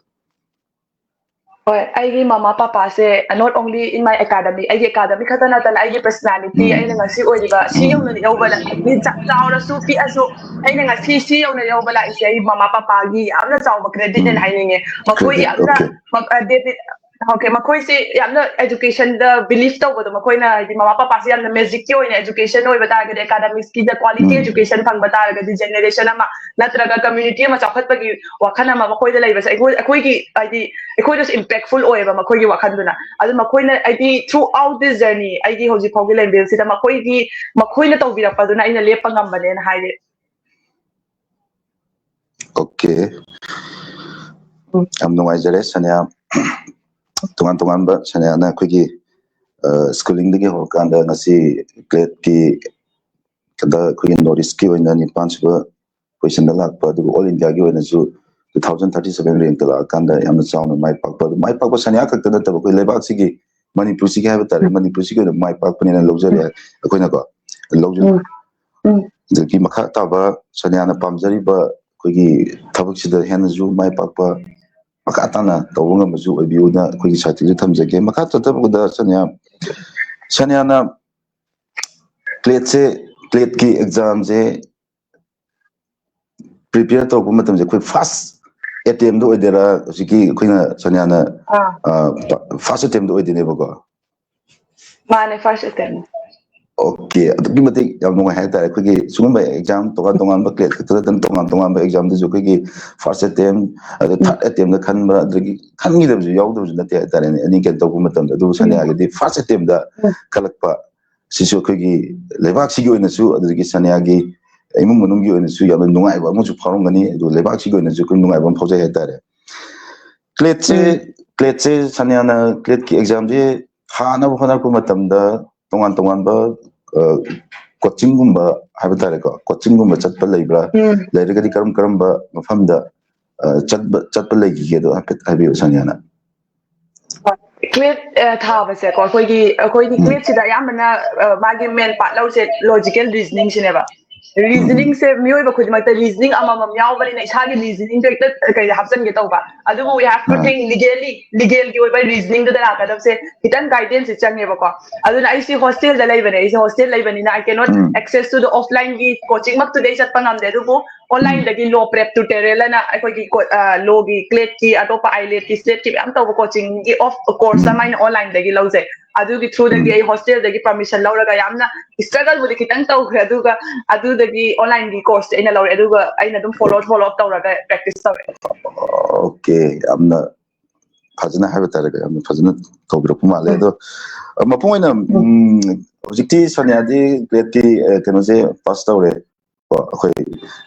ꯍꯣꯏ, ꯑꯩꯒꯤ ꯃꯃꯥ ꯄꯄꯥꯁꯦ not only in my academy, ꯑꯩꯒꯤ academy ꯈꯛꯇ ꯅꯠꯇꯅ ꯑꯩꯒꯤ personality, ꯑꯩꯅ ꯉꯁꯤ ꯑꯣꯏꯔꯤꯕ ꯁꯤ ꯌꯧꯅ ꯌꯧꯕ ꯂ- ꯃꯤ ꯆ- ꯆꯥꯎꯔꯁꯨ ꯄꯤꯛꯑꯁꯨ ꯑꯩꯅ ꯉꯁꯤ ꯁꯤ ꯌꯧꯅ ꯌꯧꯕ ꯂꯥꯛꯏꯁꯦ ꯑꯩ ꯃꯃꯥ ꯄꯄꯥꯒꯤ ꯌꯥꯝꯅ ꯆꯥꯎꯕ creditꯅꯦꯅ ꯍꯥꯏꯅꯤꯡꯉꯦ꯫ ꯃꯈꯣꯏ Credit, ꯌꯥꯝꯅ okay. ꯃ- ꯑ, David, okay, ꯃꯈꯣꯏꯁꯦ ꯌꯥꯝꯅ educationꯗ believe ꯇꯧꯕꯗꯣ, ꯃꯈꯣꯏꯅ ꯍꯥꯏꯗꯤ ꯃꯃꯥ ꯄꯄꯥꯁꯦ ꯌꯥꯝꯅ magicꯀꯤ ꯑꯣꯏꯅ education ꯑꯣꯏꯕ ꯇꯥꯔꯒꯗꯤ, academicsꯀꯤꯗ quality education ꯐꯪꯕ ꯇꯥꯔꯒꯗꯤ generation ꯑꯃ ꯅꯠꯇ꯭ꯔꯒ community ꯑꯃ ꯆꯥꯎꯈꯠꯄꯒꯤ ꯋꯥꯈꯜ ꯑꯃ ꯃꯈꯣꯏꯗ ꯂꯩꯕꯁꯦ ꯑꯩꯈꯣꯏ ꯑꯩꯈꯣꯏꯒꯤ ꯍꯥꯏꯗꯤ ꯑꯩꯈꯣꯏꯗꯁꯨ impactful ꯑꯣꯏꯌꯦꯕ ꯃꯈꯣꯏꯒꯤ ꯋꯥꯈꯜꯗꯨꯅ꯫ ꯑꯗꯨ ꯃꯈꯣꯏꯅ ꯍꯥꯏꯗꯤ throughout this journey ꯑꯩꯒꯤ ꯍꯧꯖꯤꯛ ꯐꯥꯎꯒꯤ ꯂꯦꯝꯕꯦꯜꯁꯤꯗ ꯃꯈꯣꯏꯒꯤ ꯃꯈꯣꯏꯅ ꯇꯧꯕꯤꯔꯛꯄꯗꯨꯅ ꯑꯩꯅ ꯂꯦꯞꯄ ꯉꯝꯕꯅꯦꯅ ꯍꯥꯏꯔꯦ꯫ Okay, ꯌꯥꯝ ꯅꯨꯡꯉꯥꯏꯖꯔꯦ ꯁꯅꯤꯌꯥ꯫ ꯇꯣꯉꯥꯟ ꯇꯣꯉꯥꯟꯕ ꯁꯅꯤꯌꯥꯅ ꯑꯩꯈꯣꯏꯒꯤ schoolingꯗꯒꯤ ꯍꯧꯔꯀꯥꯟꯗ ꯉꯁꯤ CLATꯀꯤ ꯀꯗ ꯑꯩꯈꯣꯏꯒꯤ North Eastꯀꯤ ꯑꯣꯏꯅ ꯅꯤꯄꯥꯟ ꯁꯨꯕ positionꯗ ꯂꯥꯛꯄ, ꯑꯗꯨꯒ all Indiaꯒꯤ ꯑꯣꯏꯅꯁꯨ two thousand thirty seven rankꯇ ꯂꯥꯛꯑꯀꯥꯟꯗ ꯌꯥꯝꯅ ꯆꯥꯎꯅ ꯃꯥꯏ ꯄꯥꯛꯄ, ꯑꯗꯨ ꯃꯥꯏ ꯄꯥꯛꯄ ꯁꯅꯤꯌꯥ ꯈꯛꯇ ꯅꯠꯇꯕ ꯑꯩꯈꯣꯏ ꯂꯩꯕꯥꯛꯁꯤꯒꯤ, ꯃꯅꯤꯄꯨꯔꯁꯤꯒꯤ ꯍꯥꯏꯕ ꯇꯥꯔꯦ, ꯃꯅꯤꯄꯨꯔꯁꯤꯒꯤ ꯑꯣꯏꯅ ꯃꯥꯏ ꯄꯥꯛꯄꯅꯦꯅ ꯂꯧꯖꯔꯦ ꯑꯩꯈꯣꯏꯅꯀꯣ, ꯂꯧꯖ ꯑꯗꯒꯤ ꯃꯈꯥ ꯇꯥꯕ ꯁꯅꯤꯌꯥꯅ ꯄꯥꯝꯖꯔꯤꯕ ꯑꯩꯈꯣꯏꯒꯤ ꯊꯕꯛꯁꯤꯗ ꯍꯦꯟꯅꯁꯨ ꯃꯥꯏ ꯄꯥꯛꯄ ꯃꯈꯥ ꯇꯥꯅ ꯇꯧꯕ ꯉꯝꯕꯁꯨ ꯑꯣꯏꯕꯤꯌꯨꯅ ꯑꯩꯈꯣꯏꯒꯤ siteꯇꯁꯨ ꯊꯝꯖꯒꯦ꯫ ꯃꯈꯥ ꯆꯠꯊꯕꯗ ꯁꯅꯤꯌꯥ ꯁꯅꯤꯌꯥꯅ CLATꯁꯦ, CLATꯀꯤ examꯁꯦ prepare ꯇꯧꯔꯛꯄ ꯃꯇꯝꯁꯦ ꯑꯩꯈꯣꯏ first attemptꯇ ꯑꯣꯏꯗꯣꯏꯔꯥ? ꯍꯧꯖꯤꯛꯀꯤ ꯑꯩꯈꯣꯏꯅ ꯁꯅꯤꯌꯥꯅ ꯑꯥ first attemptꯇ ꯑꯣꯏꯗꯣꯏꯅꯦꯕꯀꯣ꯫ ꯃꯥꯅꯦ, first attempt꯫ ꯑꯣꯀꯦ, ꯑꯗꯨꯛꯀꯤ ꯃꯇꯤꯛ ꯌꯥꯝ ꯅꯨꯡꯉꯥꯏ ꯍꯥꯏꯇꯥꯔꯦ꯫ ꯑꯩꯈꯣꯏꯒꯤ ꯁꯤꯒꯨꯝꯕ ꯑꯦꯛꯖꯥꯝ ꯇꯣꯉꯥꯟ ꯇꯣꯉꯥꯟꯕ ꯀ꯭ꯂꯦꯠ ꯈꯛꯇ ꯅꯠꯇꯅ ꯇꯣꯉꯥꯟ ꯇꯣꯉꯥꯟꯕ ꯑꯦꯛꯖꯥꯝꯗꯁꯨ ꯑꯩꯈꯣꯏꯒꯤ ꯐꯥꯔꯁ ꯑꯦꯇꯦꯝ, ꯑꯗꯩ ꯊꯥꯔꯠ ꯑꯦꯇꯦꯝꯗ ꯈꯟꯕ, ꯑꯗꯨꯗꯒꯤ ꯈꯟꯈꯤꯗꯕꯁꯨ ꯌꯥꯎꯗꯕꯁꯨ ꯅꯠꯇꯦ ꯍꯥꯏꯇꯥꯔꯦꯅꯦ, ꯑꯦꯅꯤ ꯀꯩꯅꯣ ꯇꯧꯕ ꯃꯇꯝꯗ꯫ ꯑꯗꯨꯕꯨ ꯁꯅꯤꯌꯥꯒꯤꯗꯤ ꯐꯥꯔꯁ ꯑꯦꯇꯦꯝꯗ ꯈꯜꯂꯛꯄ ꯁꯤꯁꯨ ꯑꯩꯈꯣꯏꯒꯤ ꯂꯩꯕꯥꯛꯁꯤꯒꯤ ꯑꯣꯏꯅꯁꯨ, ꯑꯗꯨꯗꯒꯤ ꯁꯅꯤꯌꯥꯒꯤ ꯏꯃꯨꯡ ꯃꯅꯨꯡꯒꯤ ꯑꯣꯏꯅꯁꯨ ꯌꯥꯝꯅ ꯅꯨꯡꯉꯥꯏꯕ ꯑꯃꯁꯨ ꯐꯥꯎꯔꯝꯒꯅꯤ, ꯑꯗꯨꯒ ꯂꯩꯕꯥꯛꯁꯤꯒꯤ ꯑꯣꯏꯅꯁꯨ ꯑꯩꯈꯣꯏ ꯅꯨꯡꯉꯥꯏꯕ ꯑꯃ ꯐꯥꯎꯖꯩ ꯍꯥꯏꯇꯥꯔꯦ꯫ ꯀ꯭ꯂꯦꯠꯁꯦ ꯀ꯭ꯂꯦꯠꯁꯦ ꯁꯅꯤꯌꯥꯅ ꯀ꯭ꯂꯦꯠꯀꯤ ꯑꯦꯛꯖꯥꯝꯁꯦ ꯊꯥꯅꯕ ꯍꯣꯠꯅꯔꯛꯄ ꯃꯇꯝꯗ ꯇꯣꯉꯥꯟ ꯇꯣꯉꯥꯟꯕ ꯀꯣꯆꯤꯡꯒꯨꯝꯕ ꯍꯥꯏꯕ ꯇꯥꯔꯦꯀꯣ, ꯀꯣꯆꯤꯡꯒꯨꯝꯕ ꯆꯠꯄ ꯂꯩꯕ꯭ꯔꯥ? ꯂꯩꯔꯒꯗꯤ ꯀꯔꯝ ꯀꯔꯝꯕ ꯃꯐꯝꯗ ꯆꯠꯄ ꯆꯠꯄ ꯂꯩꯈꯤꯒꯦꯗꯣ ꯍꯥꯏꯐꯦꯠ ꯍꯥꯏꯕꯤꯌꯨ, ꯁꯅꯤꯌꯥꯅ꯫ ꯀ꯭ꯂꯦꯠ ꯊꯥꯕꯁꯦꯀꯣ, ꯑꯩꯈꯣꯏꯒꯤ ꯑꯩꯈꯣꯏꯒꯤ ꯀ꯭ꯂꯦꯠꯁꯤꯗ ꯑꯌꯥꯝꯕꯅ ꯃꯥꯒꯤ ꯃꯦꯟ ꯄꯥꯔꯠ ꯂꯧꯔꯤꯁꯦ ꯂꯣꯖꯤꯀꯦꯜ ꯔꯤꯖꯅꯤꯡꯁꯤꯅꯦꯕ꯫ ꯔꯤꯖꯅꯤꯡꯁꯦ ꯃꯤꯑꯣꯏꯕ ꯈꯨꯗꯤꯡꯃꯛꯇ ꯔꯤꯖꯅꯤꯡ ꯑꯃꯃꯝ ꯌꯥꯎꯕꯅꯤꯅ ꯏꯁꯥꯒꯤ ꯔꯤꯖꯅꯤꯡꯗꯣ ꯍꯦꯛꯇ ꯀꯩꯗ ꯍꯥꯞꯆꯤꯟꯒꯦ ꯇꯧꯕ꯫ ꯑꯗꯨꯕꯨ we have to think legally, ꯂꯤꯒꯦꯜꯒꯤ ꯑꯣꯏꯕ ꯔꯤꯖꯅꯤꯡꯗꯨꯗ ꯂꯥꯛꯀꯗꯕꯁꯦ ꯈꯤꯇꯪ ꯒꯥꯏꯗꯦꯟꯁꯁꯦ ꯆꯪꯉꯦꯕꯀꯣ꯫ ꯑꯗꯨꯅ ꯑꯩꯁꯦ ꯍꯣꯁꯇꯦꯜꯗ ꯂꯩꯕꯅꯦ꯫ ꯑꯩꯁꯦ ꯍꯣꯁꯇꯦꯜ ꯂꯩꯕꯅꯤꯅ I cannot access to the offlineꯒꯤ ꯀꯣꯆꯤꯡꯃꯛꯇꯨꯗꯤ ꯑꯩ ꯆꯠꯄ ꯉꯝꯗꯦ꯫ ꯑꯗꯨꯕꯨ ꯑꯣꯟꯂꯥꯏꯟꯗꯒꯤ ꯂꯣ ꯄ꯭ꯔꯦꯞ ꯇ꯭ꯌꯨꯇꯣꯔꯤꯌꯦꯜ ꯑꯅ ꯑꯩꯈꯣꯏꯒꯤ ꯂꯣꯒꯤ ꯀ꯭ꯂꯦꯠꯀꯤ, ꯑꯇꯣꯞꯄ ꯑꯥꯏꯂꯦꯠꯀꯤ, ꯁ꯭ꯂꯦꯠꯀꯤ ꯃꯌꯥꯝ ꯇꯧꯕ ꯀꯣꯆꯤꯡꯒꯤ ꯑꯣꯐ ꯀꯣꯔꯁ ꯑꯃ ꯑꯩꯅ ꯑꯣꯟꯂꯥꯏꯟꯗꯒꯤ ꯂꯧꯖꯩ꯫ ꯑꯗꯨꯒꯤ ꯊ꯭ꯔꯨꯗꯒꯤ ꯑꯩ ꯍꯣꯁꯇꯦꯜꯗꯒꯤ ꯄꯔꯃꯤꯁꯟ ꯂꯧꯔꯒ ꯌꯥꯝꯅ ꯏꯁꯇ꯭ꯔꯒꯜꯕꯨꯗꯤ ꯈꯤꯇꯪ ꯇꯧꯈ꯭ꯔꯦ, ꯑꯗꯨꯒ ꯑꯗꯨꯗꯒꯤ ꯑꯣꯟꯂꯥꯏꯟꯒꯤ ꯀꯣꯔꯁꯁꯦ ꯑꯩꯅ ꯂꯧꯔꯦ, ꯑꯗꯨꯒ ꯑꯩꯅ ꯑꯗꯨꯝ ꯐꯣꯂꯣ ꯐꯣꯂꯣ ꯑꯞ ꯇꯧꯔꯒ ꯄ꯭ꯔꯦꯛꯇꯤꯁ ꯇꯧꯔꯦ꯫ ꯑꯣꯀꯦ, ꯌꯥꯝꯅ ꯐꯖꯅ ꯍꯥꯏꯕ ꯇꯥꯔꯦ, ꯌꯥꯝꯅ ꯐꯖꯅ ꯇꯧꯕꯤꯔꯛꯄ ꯃꯥꯜꯂꯦ꯫ ꯑꯗꯣ ꯃꯄꯨꯡ ꯑꯣꯏꯅ ꯍꯧꯖꯤꯛꯇꯤ ꯁꯅꯤꯌꯥꯗꯤ ꯀ꯭ꯂꯦꯠꯀꯤ ꯀꯩꯅꯣꯁꯦ ꯄꯥꯁ ꯇꯧꯔꯦ꯫ ꯑꯩꯈꯣꯏ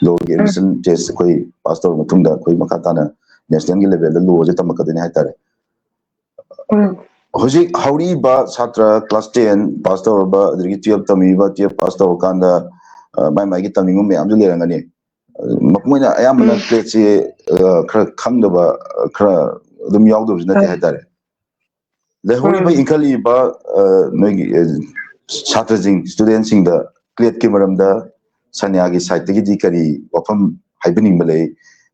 ꯂꯣꯒꯤ ꯑꯦꯗꯃꯤꯁꯟ ꯇꯦꯁ ꯑꯩꯈꯣꯏ ꯄꯥꯁ ꯇꯧꯔꯕ ꯃꯇꯨꯡꯗ ꯑꯩꯈꯣꯏ ꯃꯈꯥ ꯇꯥꯅ ꯅꯦꯁꯅꯦꯜꯒꯤ ꯂꯦꯚꯦꯜꯗ ꯂꯣꯁꯦ ꯇꯝꯃꯛꯀꯗꯣꯏꯅꯦ ꯍꯥꯏꯇꯥꯔꯦ꯫ ꯍꯧꯖꯤꯛ ꯍꯧꯔꯤꯕ ꯁꯥꯇ꯭ꯔ ꯀ꯭ꯂꯥꯁ ꯇꯦꯟ ꯄꯥꯁ ꯇꯧꯔꯕ, ꯑꯗꯨꯗꯒꯤ ꯇꯨꯌꯦꯜꯞ ꯇꯝꯃꯤꯕ, ꯇꯨꯌꯦꯜꯞ ꯄꯥꯁ ꯇꯧꯔꯀꯥꯟꯗ ꯃꯥꯏ ꯃꯥꯏꯒꯤ ꯇꯝꯅꯤꯡꯕ ꯃꯌꯥꯝꯁꯨ ꯂꯩꯔꯝꯒꯅꯤ꯫ ꯃꯄꯨꯡ ꯑꯣꯏꯅ ꯑꯌꯥꯝꯕꯅ ꯀ꯭ꯂꯦꯠꯁꯤ ꯈꯔ ꯈꯪꯗꯕ, ꯈꯔ ꯑꯗꯨꯝ ꯌꯥꯎꯗꯕꯁꯨ ꯅꯠꯇꯦ ꯍꯥꯏꯇꯥꯔꯦ꯫ ꯂꯩꯍꯧꯔꯤꯕ ꯏꯟꯈꯠꯂꯛꯏꯕ ꯅꯣꯏꯒꯤ ꯁꯥꯇ꯭ꯔꯁꯤꯡ, ꯏꯁꯇꯨꯗꯦꯟꯁꯤꯡꯗ ꯀ꯭ꯂꯦꯠꯀꯤ ꯃꯔꯝꯗ ꯁꯅꯤꯌꯥꯒꯤ ꯁꯥꯏꯠꯇꯒꯤꯗꯤ ꯀꯔꯤ ꯋꯥꯐꯝ ꯍꯥꯏꯕꯤꯅꯤꯡꯕ ꯂꯩ?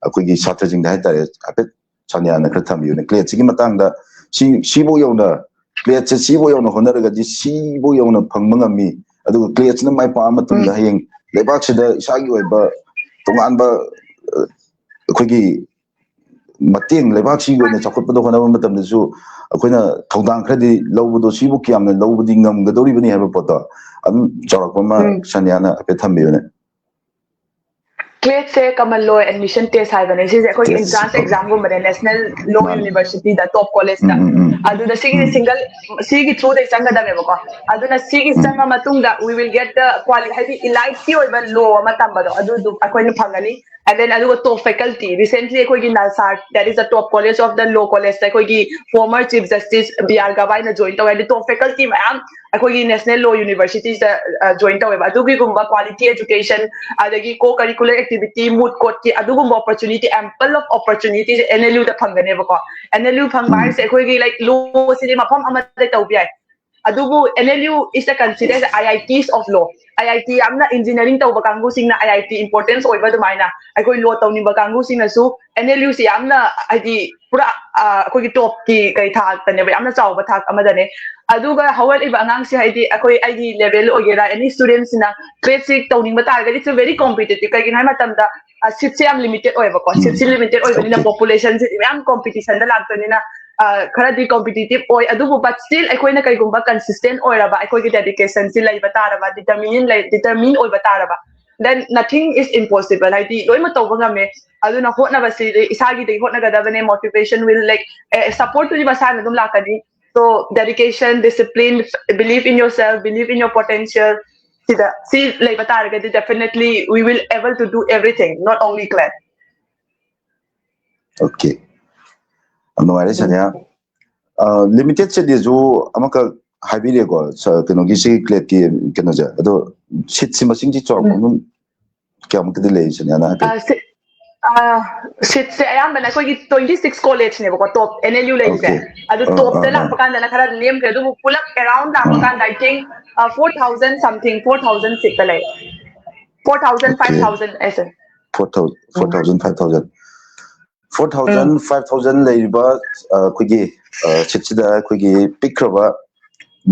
ꯑꯩꯈꯣꯏꯒꯤ ꯁꯥꯇ꯭ꯔꯁꯤꯡꯗ ꯍꯥꯏꯇꯥꯔꯦ, ꯍꯥꯏꯐꯦꯠ ꯁꯅꯤꯌꯥꯅ ꯈꯔ ꯊꯝꯕꯤꯌꯨꯅꯦ꯫ ꯀ꯭ꯂꯦꯠꯁꯤꯒꯤ ꯃꯇꯥꯡꯗ ꯁꯤ, ꯁꯤꯐꯧ ꯌꯧꯅ, ꯀ꯭ꯂꯦꯠꯁꯦ ꯁꯤꯐꯧ ꯌꯧꯅ ꯍꯣꯠꯅꯔꯒꯗꯤ ꯁꯤꯐꯧ ꯌꯧꯅ ꯐꯪꯕ ꯉꯝꯃꯤ, ꯑꯗꯨꯒ ꯀ꯭ꯂꯦꯠꯁꯤꯅ ꯃꯥꯏ ꯄꯥꯛꯑ ꯃꯇꯨꯡꯗ ꯍꯌꯦꯡ ꯂꯩꯕꯥꯛꯁꯤꯗ ꯏꯁꯥꯒꯤ ꯑꯣꯏꯕ ꯇꯣꯉꯥꯟꯕ ꯑꯩꯈꯣꯏꯒꯤ ꯃꯇꯦꯡ, ꯂꯩꯕꯥꯛꯁꯤꯒꯤ ꯑꯣꯏꯅ ꯆꯥꯎꯈꯠꯄꯗ ꯍꯣꯠꯅꯕ ꯃꯇꯝꯗꯁꯨ ꯑꯩꯈꯣꯏꯅ ꯊꯧꯗꯥꯡ ꯈꯔꯗꯤ ꯂꯧꯕꯗꯣ, ꯁꯤꯕꯨ ꯀꯌꯥꯝꯅ ꯂꯧꯕꯗꯤ ꯉꯝꯒꯗꯧꯔꯤꯕꯅꯤ ꯍꯥꯏꯕ ꯄꯣꯠꯇꯣ ꯑꯗꯨꯝ ꯆꯥꯎꯔꯥꯛꯄ ꯑꯃ ꯎꯝ꯫ ꯁꯅꯤꯌꯥꯅ ꯍꯥꯏꯐꯦꯠ ꯊꯝꯕꯤꯌꯨꯅꯦ꯫ ꯀ꯭ꯂꯦꯠꯁꯦ ꯀꯃꯟ ꯂꯣ ꯑꯦꯗꯃꯤꯁꯟ ꯇꯦꯁ ꯍꯥꯏꯕꯅꯦ꯫ ꯁꯤꯁꯦ ꯑꯩꯈꯣꯏꯒꯤ Test. ꯑꯦꯟꯇ꯭ꯔꯥꯟꯁ ꯑꯦꯛꯖꯥꯝꯒꯨꯝꯕꯅꯦ, ꯅꯦꯁꯅꯦꯜ ꯂꯣ ꯃꯥꯅꯦ꯫ ꯌꯨꯅꯤꯚꯔꯁꯤꯇꯤꯗ, ꯇꯣꯞ ꯀꯣꯂꯦꯖꯇ꯫ ꯎꯝ, ꯎꯝ, ꯎꯝ꯫ ꯑꯗꯨꯗ ꯁꯤꯒꯤꯁꯦ ꯎꯝ꯫ ꯁꯤꯡꯒꯜ, ꯁꯤꯒꯤ ꯊ꯭ꯔꯨꯗꯩ ꯆꯪꯒꯗꯕꯅꯦꯕꯀꯣ꯫ ꯑꯗꯨꯅ ꯁꯤꯒꯤ ꯎꯝ꯫ ꯆꯪꯉ ꯃꯇꯨꯡꯗ we will get the quali ꯍꯥꯏꯗꯤ ꯏꯂꯥꯏꯠꯀꯤ ꯑꯣꯏꯕ ꯂꯣ ꯑꯃ ꯇꯝꯕꯗꯣ ꯑꯗꯨꯗꯨ ꯑꯩꯈꯣꯏꯅ ꯐꯪꯒꯅꯤ꯫ And then ꯑꯗꯨꯒ ꯇꯣꯞ ꯐꯦꯀꯜꯇꯤ, recently ꯑꯩꯈꯣꯏꯒꯤ ꯅꯜꯁꯥꯔ, that is the top college of the law college ꯇ ꯑꯩꯈꯣꯏꯒꯤ former chief justice B R Gavai ꯅ join ꯇꯧꯋꯦ꯫ ꯍꯥꯏꯗꯤ ꯇꯣꯞ ꯐꯦꯀꯜꯇꯤ ꯃꯌꯥꯝ ꯑꯩꯈꯣꯏꯒꯤ ꯅꯦꯁꯅꯦꯜ ꯂꯣ ꯌꯨꯅꯤꯚꯔꯁꯤꯇꯤꯁꯇ join ꯇꯧꯋꯦꯕ꯫ ꯑꯗꯨꯒꯤꯒꯨꯝꯕ quality education, ꯑꯗꯒꯤ co curricular activity, moot court ꯀꯤ ꯑꯗꯨꯒꯨꯝꯕ opportunity, ample of opportunity N L U the ꯐꯪꯒꯅꯦꯕꯀꯣ꯫ N L U ꯐꯪꯕ ꯎꯝ꯫ ꯍꯥꯏꯁꯦ ꯑꯩꯈꯣꯏꯒꯤ like ꯂꯣ ꯁꯤꯗꯤ ꯃꯐꯝ ꯑꯃꯗ ꯇꯧꯕ ꯌꯥꯏ꯫ ꯑꯗꯨꯕꯨ N L U is the considered I I Ts of law. I I T ꯌꯥꯝꯅ ꯏꯟꯖꯤꯅꯤꯌꯥꯔꯤꯡ ꯇꯧꯕ ꯀꯥꯡꯕꯨꯁꯤꯡꯅ I I T importance ꯑꯣꯏꯕ ꯑꯗꯨꯃꯥꯏꯅ ꯑꯩꯈꯣꯏ ꯂꯣ ꯇꯧꯅꯤꯡꯕ ꯀꯥꯡꯕꯨꯁꯤꯡꯅꯁꯨ N L U ꯁꯤ ꯌꯥꯝꯅ ꯍꯥꯏꯗꯤ ꯄꯨꯔꯥ ꯑ, ꯑꯩꯈꯣꯏꯒꯤ ꯇꯣꯞꯀꯤ ꯀꯩ ꯊꯥꯛꯇꯅꯦꯕ, ꯌꯥꯝꯅ ꯆꯥꯎꯕ ꯊꯥꯛ ꯑꯃꯗꯅꯦ꯫ ꯑꯗꯨꯒ ꯍꯧꯒꯠꯂꯤꯕ ꯑꯉꯥꯡꯁꯦ ꯍꯥꯏꯗꯤ ꯑꯩꯈꯣꯏ ꯑꯩꯒꯤ ꯂꯦꯚꯦꯜ ꯑꯣꯏꯒꯦꯔꯥ, ꯑꯦꯅꯤ ꯁ꯭ꯇꯨꯗꯦꯟꯠꯁꯤꯅ ꯀ꯭ꯂꯦꯠꯁꯤ ꯇꯧꯅꯤꯡꯕ ꯇꯥꯔꯒꯗꯤ it's very competitive꯫ ꯀꯩꯒꯤꯅꯣ ꯍꯥꯏ ꯃꯇꯝꯗ ꯁꯤꯠꯁꯦ ꯌꯥꯝ ꯂꯤꯃꯤꯇꯦꯠ ꯑꯣꯏꯌꯦꯕꯀꯣ꯫ ꯎꯝ꯫ ꯁꯤꯠꯁꯤ ꯂꯤꯃꯤꯇꯦꯠ ꯑꯣꯏꯕꯅꯤꯅ Okay. ꯄꯣꯄꯨꯂꯦꯁꯟꯁꯤꯗꯤ ꯃꯌꯥꯝ ꯀꯣꯝꯄꯤꯇꯤꯁꯟꯗ ꯂꯥꯛꯇꯣꯏꯅꯤꯅ ꯑ, ꯈꯔꯗꯤ ꯀꯣꯝꯄꯤꯇꯤꯇꯤꯞ ꯑꯣꯏ꯫ ꯑꯗꯨꯕꯨ but still ꯑꯩꯈꯣꯏꯅ ꯀꯩꯒꯨꯝꯕ ꯀꯟꯁꯤꯁꯇꯦꯟ ꯑꯣꯏꯔꯕ, ꯑꯩꯈꯣꯏꯒꯤ ꯗꯦꯗꯤꯀꯦꯁꯟꯁꯤ ꯂꯩꯕ ꯇꯥꯔꯕ, ꯗꯤꯇꯔꯃꯤꯟ ꯂꯩ, ꯗꯤꯇꯔꯃꯤꯟ ꯑꯣꯏꯕ ꯇꯥꯔꯕ, then nothing is impossible꯫ ꯍꯥꯏꯗꯤ ꯂꯣꯏꯅꯃꯛ ꯇꯧꯕ ꯉꯝꯃꯦ꯫ ꯑꯗꯨꯅ ꯍꯣꯠꯅꯕꯁꯤꯗꯤ ꯏꯁꯥꯒꯤꯗꯒꯤ ꯍꯣꯠꯅꯒꯗꯕꯅꯦ꯫ Motivation will like, support ꯇꯨꯗꯤ ꯃꯁꯥꯅ ꯑꯗꯨꯝ ꯂꯥꯛꯀꯅꯤ꯫ So dedication, discipline, believe in yourself, believe in your potential, ꯁꯤꯗ ꯁꯤ ꯂꯩꯕ ꯇꯥꯔꯒꯗꯤ definitely we will able to do everything, not only CLAT. Okay, ꯌꯥꯝ ꯅꯨꯡꯉꯥꯏꯔꯦ ꯁꯅꯤꯌꯥ꯫ ꯂꯤꯃꯤꯇꯦꯠ ꯁꯤꯠꯁꯤꯁꯨ ꯑꯃꯈꯛ ꯍꯥꯏꯕꯤꯔꯦꯀꯣ, ꯁ-, ꯀꯩꯅꯣꯒꯤ ꯁꯤ ꯀ꯭ꯂꯦꯠꯀꯤ ꯀꯩꯅꯣꯁꯦ, ꯑꯗꯣ ꯁꯤꯠꯁꯤ ꯃꯁꯤꯡꯁꯤ ꯆꯥꯎꯔꯥꯛꯄ ꯎꯝ꯫ ꯑꯗꯨꯝ ꯀꯌꯥꯃꯨꯛꯀꯗꯤ ꯂꯩ ꯁꯅꯤꯌꯥꯅ ꯍꯥꯏꯐꯦꯠ? ꯑ, ꯁꯤ-, ꯑ, ꯁꯤꯠꯁꯦ ꯑꯌꯥꯝꯕꯅ ꯑꯩꯈꯣꯏꯒꯤ twenty six ꯀꯣꯂꯦꯖꯅꯦꯕꯀꯣ ꯇꯣꯞ N L U ꯂꯩꯔꯤꯁꯦ꯫ Okay. ꯑꯗꯨ ꯑꯥ, ꯇꯣꯞꯇ ꯑꯥ, ꯑꯥ꯫ ꯂꯥꯛꯄ ꯀꯥꯟꯗꯅ ꯈꯔ ꯅꯦꯝꯈ꯭ꯔꯦ, ꯑꯗꯨꯕꯨ ꯄꯨꯂꯞ ꯑꯦꯔꯥꯎꯟ ꯂꯥꯛꯄ ꯑꯥ꯫ ꯀꯥꯟꯗ I think, ꯑ, four thousand something, four thousand ꯁꯤꯠꯇ ꯂꯩ꯫ Four thousand, Okay. five thousand ꯑꯩꯁꯦ꯫ Four thousand, four thousand, five thousand, four thousand, five thousand ꯂꯩꯔꯤꯕ, ꯑ, ꯑꯩꯈꯣꯏꯒꯤ, ꯑ, ꯁꯤꯠꯁꯤꯗ ꯑꯩꯈꯣꯏꯒꯤ ꯄꯤꯛꯈ꯭ꯔꯕ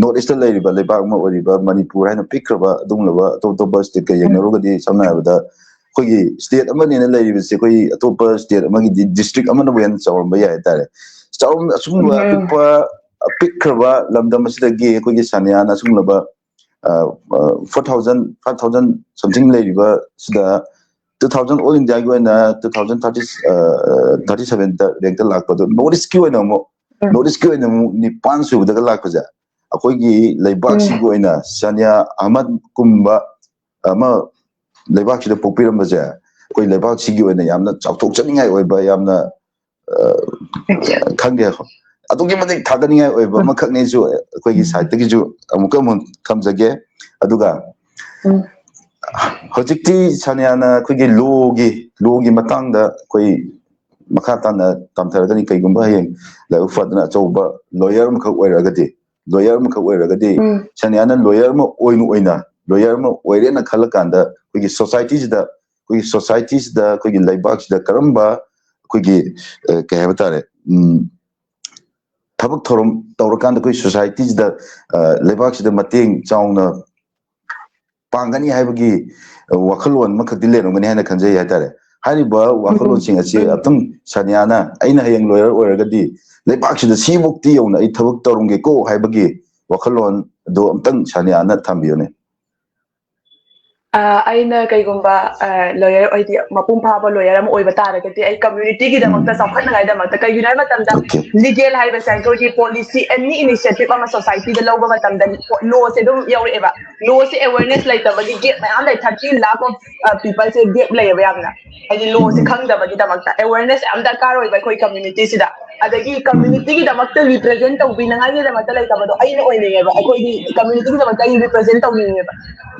ꯅꯣꯔꯠ ꯏꯁꯇ ꯂꯩꯔꯤꯕ ꯂꯩꯕꯥꯛ ꯑꯃ ꯑꯣꯏꯔꯤꯕ ꯃꯅꯤꯄꯨꯔ ꯍꯥꯏꯅ ꯄꯤꯛꯈ꯭ꯔꯕ ꯑꯗꯨꯒꯨꯝꯂꯕ ꯑꯇꯣꯞ ꯑꯇꯣꯞꯄ ꯁ꯭ꯇꯦꯠꯀ ꯌꯦꯡꯅꯔꯨꯔꯒꯗꯤ, ꯁꯝꯅ ꯍꯥꯏꯔꯕꯗ, ꯑꯩꯈꯣꯏꯒꯤ ꯁ꯭ꯇꯦꯠ ꯑꯃꯅꯦꯅ ꯂꯩꯔꯤꯕꯁꯦ, ꯑꯩꯈꯣꯏ ꯑꯇꯣꯞꯄ ꯁ꯭ꯇꯦꯠ ꯑꯃꯒꯤꯗꯤ ꯗꯤꯁꯇ꯭ꯔꯤꯛ ꯑꯃꯅꯕꯨ ꯍꯦꯟꯅ ꯆꯥꯎꯔꯝꯕ ꯌꯥꯏ ꯍꯥꯏꯇꯥꯔꯦ꯫ ꯆꯥꯎꯔꯝ ꯑꯁꯨꯝꯕ ꯎꯝ꯫ ꯑꯄꯤꯛꯄ ꯑꯄꯤꯛꯈ꯭ꯔꯕ ꯂꯝꯗꯝ ꯑꯁꯤꯗꯒꯤ ꯑꯩꯈꯣꯏꯒꯤ ꯁꯥꯅꯤꯌꯥꯅ ꯑꯁꯨꯝꯂꯕ four thousand five thousand something ꯂꯩꯔꯤꯕ ꯁꯤꯗ two thousand all India ꯒꯤ ꯑꯣꯏꯅ two thousand thirty thirty seven ꯗ ꯔꯦꯡꯛꯇ ꯂꯥꯛꯄꯗꯣ, ꯅꯣꯔꯠ ꯏꯁꯀꯤ ꯑꯣꯏꯅ ꯑꯃꯨꯛ ꯎꯝ꯫ ꯅꯣꯔꯠ ꯏꯁꯀꯤ ꯑꯣꯏꯅ ꯑꯃꯨꯛ ꯅꯤꯄꯥꯟ ꯁꯨꯕꯗꯒ ꯂꯥꯛꯄꯁꯦ, ꯑꯩꯈꯣꯏꯒꯤ ꯂꯩꯕꯥꯛꯁꯤꯒꯤ ꯑꯣꯏꯅ ꯁꯥꯅꯤꯌꯥ ꯑꯍꯃꯗ ꯀꯨꯝꯕ ꯑꯃ ꯂꯩꯕꯥꯛꯁꯤꯗ ꯄꯣꯛꯄꯤꯔꯝꯕꯁꯦ ꯑꯩꯈꯣꯏ ꯂꯩꯕꯥꯛꯁꯤꯒꯤ ꯑꯣꯏꯅ ꯌꯥꯝꯅ ꯆꯥꯎꯊꯣꯛꯆꯅꯤꯡꯉꯥꯏ ꯑꯣꯏꯕ, ꯌꯥꯝꯅ ꯑ, ꯈꯪꯗꯦ, ꯑꯗꯨꯛꯀꯤ ꯃꯇꯤꯛ ꯊꯥꯒꯠꯅꯤꯡꯉꯥꯏ ꯑꯣꯏꯕ ꯑꯃꯈꯛꯅꯦꯁꯨ ꯑꯩꯈꯣꯏꯒꯤ ꯁꯥꯏꯠꯇꯒꯤꯁꯨ ꯑꯃꯨꯛꯀ ꯑꯃꯨꯛ ꯊꯝꯖꯒꯦ꯫ ꯑꯗꯨꯒ ꯎꯝ꯫ ꯍꯧꯖꯤꯛꯇꯤ ꯁꯥꯅꯤꯌꯥꯅ ꯑꯩꯈꯣꯏꯒꯤ ꯂꯣꯒꯤ ꯂꯣꯒꯤ ꯃꯇꯥꯡꯗ ꯑꯩꯈꯣꯏ ꯃꯈꯥ ꯇꯥꯅ ꯇꯝꯊꯔꯒꯅꯤ꯫ ꯀꯩꯒꯨꯝꯕ ꯍꯌꯦꯡ ꯂꯥꯏꯕꯛ ꯐꯗꯅ ꯑꯆꯧꯕ ꯂꯣꯌꯔ ꯑꯃꯈꯛ ꯑꯣꯏꯔꯒꯗꯤ, ꯂꯣꯌꯔ ꯑꯃꯈꯛ ꯑꯣꯏꯔꯒꯗꯤ ꯎꯝ꯫ ꯁꯥꯅꯤꯌꯥꯅ ꯂꯣꯌꯔ ꯑꯃ ꯑꯣꯏꯅ ꯑꯣꯏꯅ ꯂꯣꯌꯔ ꯑꯃ ꯑꯣꯏꯔꯦꯅ ꯈꯜꯂꯀꯥꯟꯗ ꯑꯩꯈꯣꯏꯒꯤ ꯁꯣꯁꯥꯏꯇꯤꯁꯤꯗ, ꯑꯩꯈꯣꯏꯒꯤ ꯁꯣꯁꯥꯏꯇꯤꯁꯤꯗ, ꯑꯩꯈꯣꯏꯒꯤ ꯂꯩꯕꯥꯛꯁꯤꯗ ꯀꯔꯝꯕ ꯑꯩꯈꯣꯏꯒꯤ ꯑ, ꯀꯩ ꯍꯥꯏꯕ ꯇꯥꯔꯦ, ꯎꯝ, ꯊꯕꯛ ꯊꯧꯔꯝ ꯇꯧꯔꯀꯥꯟꯗ ꯑꯩꯈꯣꯏ ꯁꯣꯁꯥꯏꯇꯤꯁꯤꯗ ꯑ, ꯂꯩꯕꯥꯛꯁꯤꯗ ꯃꯇꯦꯡ ꯆꯥꯎꯅ ꯄꯥꯡꯒꯅꯤ ꯍꯥꯏꯕꯒꯤ ꯑ, ꯋꯥꯈꯜꯂꯣꯟ ꯑꯃꯈꯛꯇꯤ ꯂꯩꯔꯝꯒꯅꯤ ꯍꯥꯏꯅ ꯈꯟꯖꯩ ꯍꯥꯏꯇꯥꯔꯦ꯫ ꯍꯥꯏꯔꯤꯕ ꯋꯥꯈꯜꯂꯣꯟꯁꯤꯡ ꯑꯁꯤ ꯎꯝ꯫ ꯑꯝꯇꯪ ꯁꯥꯅꯤꯌꯥꯅ, ꯑꯩꯅ ꯍꯌꯦꯡ ꯂꯣꯌꯔ ꯑꯣꯏꯔꯒꯗꯤ ꯂꯩꯕꯥꯛꯁꯤꯗ ꯁꯤꯃꯨꯛꯇꯤ ꯌꯧꯅ ꯑꯩ ꯊꯕꯛ ꯇꯧꯔꯝꯒꯦꯀꯣ ꯍꯥꯏꯕꯒꯤ ꯋꯥꯈꯜꯂꯣꯟ ꯑꯗꯨ ꯑꯝꯇꯪ ꯁꯥꯅꯤꯌꯥꯅ ꯊꯝꯕꯤꯌꯨꯅꯦ꯫ ꯑ, ꯑꯩꯅ ꯀꯩꯒꯨꯝꯕ ꯂꯣꯌꯔ, ꯍꯥꯏꯗꯤ ꯃꯄꯨꯡ ꯐꯥꯕ ꯂꯣꯌꯔ ꯑꯃ ꯑꯣꯏꯕ ꯇꯥꯔꯒꯗꯤ, ꯑꯩ ꯀꯝꯃ꯭ꯌꯨꯅꯤꯇꯤꯒꯤꯗꯃꯛꯇ ꯎꯝ꯫ ꯆꯥꯎꯈꯠꯅꯉꯥꯏꯗꯃꯛꯇ, ꯀꯩꯒꯤꯅꯣ ꯍꯥꯏꯕ ꯃꯇꯝꯗ, Okay. ꯂꯤꯒꯦꯜ ꯍꯥꯏꯕꯁꯦ ꯑꯩꯈꯣꯏꯒꯤ ꯄꯣꯂꯤꯁꯤ, ꯑꯦꯅꯤ ꯏꯅꯤꯁꯤꯌꯦꯇꯤꯚ ꯑꯃ ꯁꯣꯁꯥꯏꯇꯤꯗ ꯂꯧꯕ ꯃꯇꯝꯗ, ꯂꯣꯁꯦ ꯑꯗꯨꯝ ꯌꯧꯔꯛꯑꯦꯕ꯫ ꯂꯣꯁꯦ ꯑꯦꯋꯦꯔꯅꯦꯁ ꯂꯩꯇꯕꯒꯤ ꯒꯦꯞ ꯃꯌꯥꯝ ꯂꯩ꯫ Thirty lakh of people say gap ꯂꯩꯌꯦꯕ ꯌꯥꯝꯅ, ꯍꯥꯏꯗꯤ ꯂꯣꯁꯦ ꯎꯝ꯫ ꯈꯪꯗꯕꯒꯤꯗꯃꯛꯇ꯫ ꯑꯦꯋꯦꯔꯅꯦꯁ ꯌꯥꯝ ꯗꯔꯀꯥꯔ ꯑꯣꯏꯕ ꯑꯩꯈꯣꯏ ꯀꯝꯃ꯭ꯌꯨꯅꯤꯇꯤꯁꯤꯗ꯫ ꯑꯗꯒꯤ ꯀꯝꯃ꯭ꯌꯨꯅꯤꯇꯤꯒꯤꯗꯃꯛꯇ ꯔꯤꯄ꯭ꯔꯖꯦꯟ ꯇꯧꯕꯤꯅꯉꯥꯏꯒꯤꯗꯃꯛꯇ ꯂꯩꯇꯕꯗꯣ ꯑꯩꯅ ꯑꯣꯏꯅꯤꯡꯉꯦꯕ꯫ ꯑꯩꯈꯣꯏꯒꯤ ꯀꯝꯃ꯭ꯌꯨꯅꯤꯇꯤꯒꯤꯗꯃꯛꯇ ꯑꯩ ꯔꯤꯄ꯭ꯔꯖꯦꯟ ꯇꯧꯅꯤꯡꯉꯦꯕ꯫